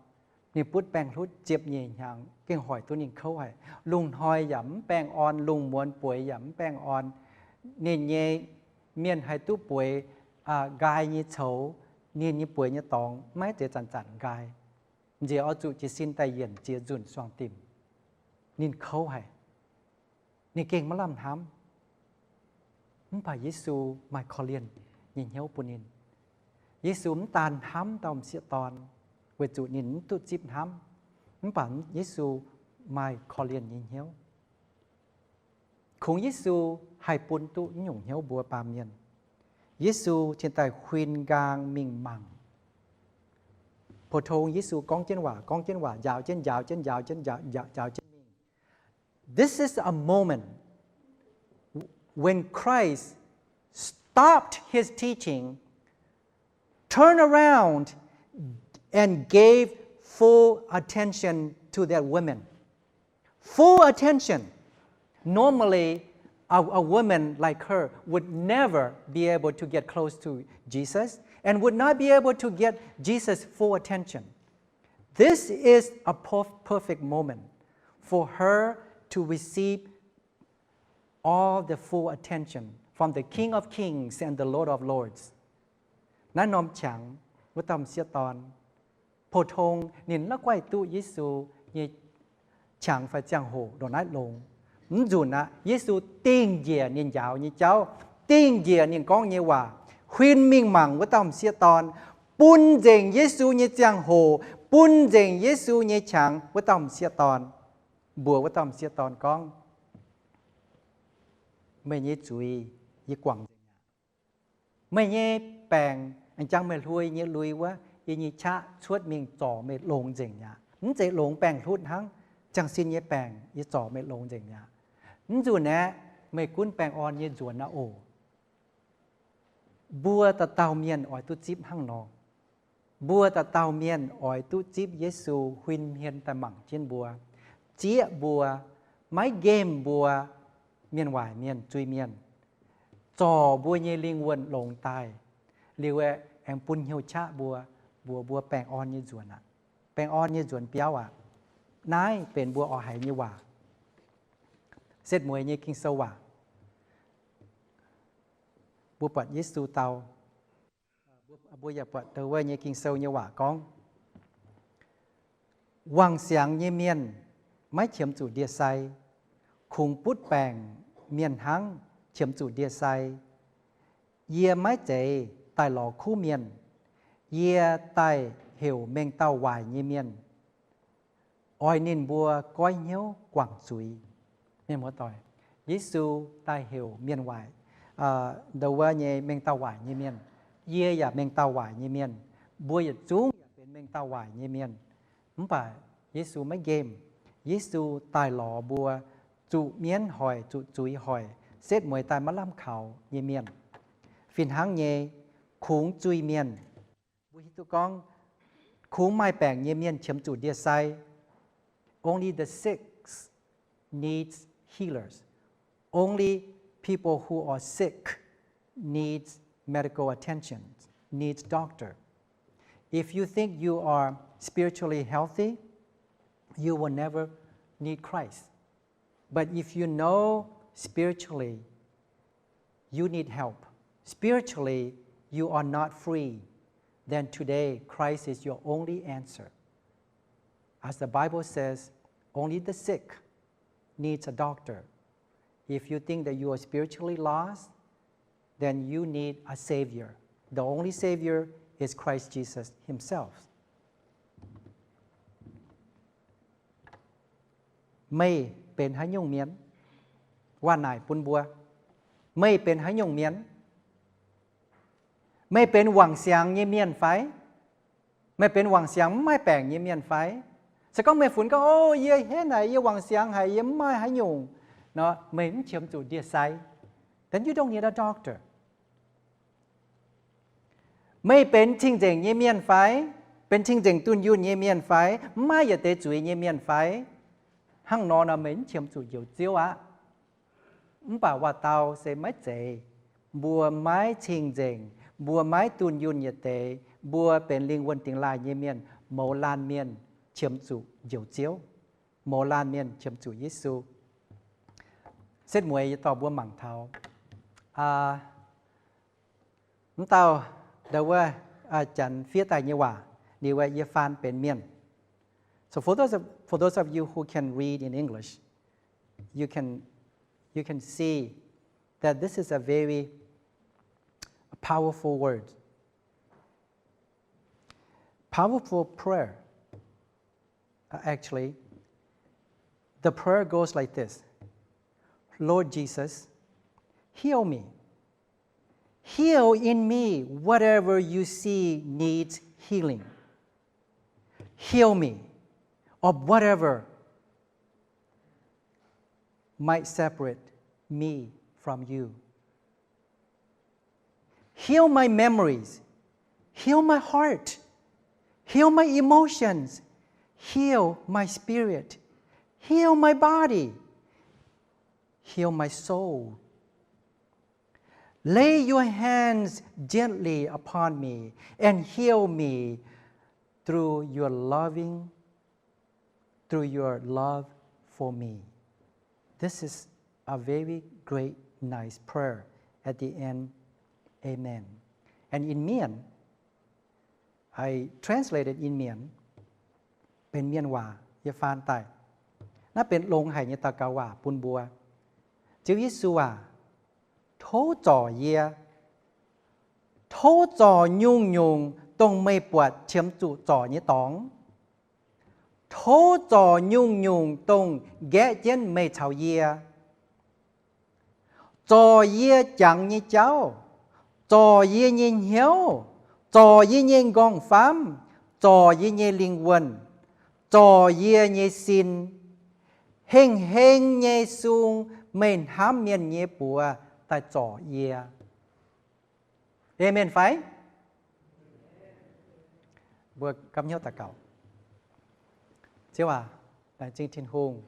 Ninh butv baengh hlutv ziepc nyeic hnyangx, gengh hoic duqv ninh kouv haic. Lungh hnoi yaac mv baengh orn, lungh muonz bueix yaac mv baengh orn. Ninh nyei mienh haih duqv bueix nqaai nyei coux, ninh nyei bueix nyei dorngx maiv zeiz zanc-zanc nqaai. Nziex oix zuqc jiez sin daaih yienc ziex nzunc suangx dimc. Ninh kouv haic. Ninh gengh maiv lamh hnamv. Mv baac Yesu maaih korv-lienh nyei hnyouv bun ninh. Yesu mv daan hnamv dauh m'sieqv dorn, weic zuqc ninh mv duqv zipv hnamv, mv baac Yesu maaih korv-lienh nyei hnyouv. Kungx Yesu haih bun duqv naaiv nyungc hnyouv mbuo baamh mienh. Yesu cingx daaih huin nqaang mingh mangc. Pou-tong Yesu gorngv jienv waac, gorngv jienv waac, njaaux jienv, njaaux jienv, njaaux jienv, njaaux jienv mingh. This is a moment when Christ stopped his teaching, turned around, and gave full attention to that woman. Full attention. Normally, a, a woman like her would never be able to get close to Jesus and would not be able to get Jesus' full attention. This is a perf-, perfect moment for her to receive all the full attention from the King of Kings and the Lord of Lords. Naaiv norm qangx wuov dauh m'sieqv dorn, pou-tong ninh maiv guaih duqv Yesu nyei qangx fai ziangh hoc ndongc naaiv longx. Mv nzunc aqv, Yesu dingh njiec ninh njaaux nyei jauv, dingh njiec ninh gorngv nyei waac, huin mingh mangc wuov dauh m'sieqv dorn, bun nzengc Yesu nyei ziangh hoc, bun nzengc Yesu nyei qangx wuov dauh m'sieqv dorn, mbuox wuov dauh m'sieqv dorn gorngv, meih nyei zuiz yie guangc nzengc aqv. Meih nyei baengc, aengx jangx meih hluo nyei lui wuov, yie nyei qaqv cuotv mingh zorc meih longx nzengc aqv. Mv zeiz longx baengh hlutv hnangv, ziangh sin nyei baengc yie zorc meih longx nzengc aqv. Mv nzunc aeqv, meih gunv baengh orn nyei nzuonx aqv oc. Mbuo dauh dauh mienh oix duqv zipv hnangv nor. Mbuo dauh dauh mienh oix duqv zipv Yesu huin hmien daaih mangc jienv mbuo, zieqv mbuo, maiv nqemh mbuo, mienh waaic mienh, zuiz-mienh, zorc mbuo nyei lingh wuonh longx daaih. Liuz aeqv, aengx bun hnyouv qaqv mbuo, mbuox mbuo baengh orn nyei nzuonx aqv. Baengh orn nyei nzuonx biauv aqv. Naaiv benx mbuo oix haiz nyei waac. Setv mueiz nyei Ging-Sou waac. Mbuo buatc Yesu dau, mbuo yaac buatc dongh wuov nyei Ging-Sou nyei waac gorngv, wangc siangx nyei mienh maiv qiemx zuqc ndie-sai, kungx butv baengc mienh hnangv qiemx zuqc ndie-sai. Yie maiv zeiz daaih lorz kuv mienh, yie daaih heuc mengh dauh waaic nyei mienh. Oix ninh mbuo goiv hnyouv guangc zuiz. Mienh muoz-doic, Yesu daaih heuc mienh waaic, ndau wuov nyei mengh dauh waaic nyei mienh. Yie yaac mengh dauh waaic nyei mienh. Mbuo yietc zungv yaac benx mengh dauh waaic nyei mienh. Mv baac Yesu maiv nqemh. Yesu daaih lorz mbuo zuqc mienv hoic, zuqc zuiz hoic, setv mueiz daaih maiv lamh kaux nyei mienh. Fih hnangv nyei, kungx zuiz-mienh, mbuo hiuv duqv gorngv, kungx maaih baengc nyei mienh qiemx zuqc ndie-sai. Only the sick needs healers. Only people who are sick needs medical attention, needs doctor. If you think you are spiritually healthy, you will never need Christ. But if you know spiritually you need help, spiritually you are not free, then today Christ is your only answer. As the Bible says, only the sick needs a doctor. If you think that you are spiritually lost, then you need a savior. The only savior is Christ Jesus himself. Meih benx haaix nyungc mienh? Waac naaic bun mbuo, meih benx haaix nyungc mienh? Meih benx wangc siangx nyei mienh fai? Meih benx wangc siangx mv maaih baengc nyei mienh fai? Se gorngv meih funx gorngv, O, yie henv haic, yie wangc siangx haic, yie mv maaih haaix nyungc, nor meih mv qiemx zuqc ndie-sai, then you don't need a doctor. Meih benx cing-nzengc nyei mienh fai? Benx cing-nzengc dunh yunh nyei mienh fai? Mv maaih yietc deix zuiz nyei mienh fai? Hnangv nor nor meih mv qiemx zuqc Njoux Ziouv aqv. Mv baac waac-dau se maiv zeiz. Mbuo maiv cing-nzengc, mbuo maiv dunh yunh yietc deix, mbuo benx lingh wuonh dingx laaih nyei mienh, mouz laanh mienh qiemx zuqc Njoux Ziouv. Mouz laanh mienh qiemx zuqc Yesu. Setv mueiz yie dorh mbuo mangc taux mv dauh, ndau wuov, janx fiev daaih nyei waac, liuz yie faan benx mienh. So for those of, for those of you who can read in English, you can, you can see that this is a very powerful word. Powerful prayer. Uh, actually, the prayer goes like this. Lord Jesus, heal me. Heal in me whatever you see needs healing. Heal me of whatever might separate me from you. Heal my memories. Heal my heart. Heal my emotions. Heal my spirit. Heal my body. Heal my soul. Lay your hands gently upon me and heal me through your loving, through your love for me. This is a very great, nice prayer at the end. Amen. And in Mien, I translated in Mien, benx Mienh waac yie faan daaih. Naaiv benx longx haic nyei daux gaux waac bun mbuo. Ziouv Yesu aac, tov zorc yie, tov zorc nyungc-nyungc dongh meih buatc qiemx zuqc zorc nyei dorngx. Tov zorc nyungc-nyungc dongh nqaeqv jienv meih caux yie. Zorc yie jangx nyei jauv, zorc yie nyei hnyouv, zorc yie nyei nqorngv-famv, zorc yie nyei lingh wuonh, zorc yie nyei sin. Hengh heng nyei sung meih hnamv mienh nyei buoz daaih zorc yie. Amen fai? Mbuo gapv hnyouv daux gaux. Ziouv aac, laengz zingh Tin-Hungh.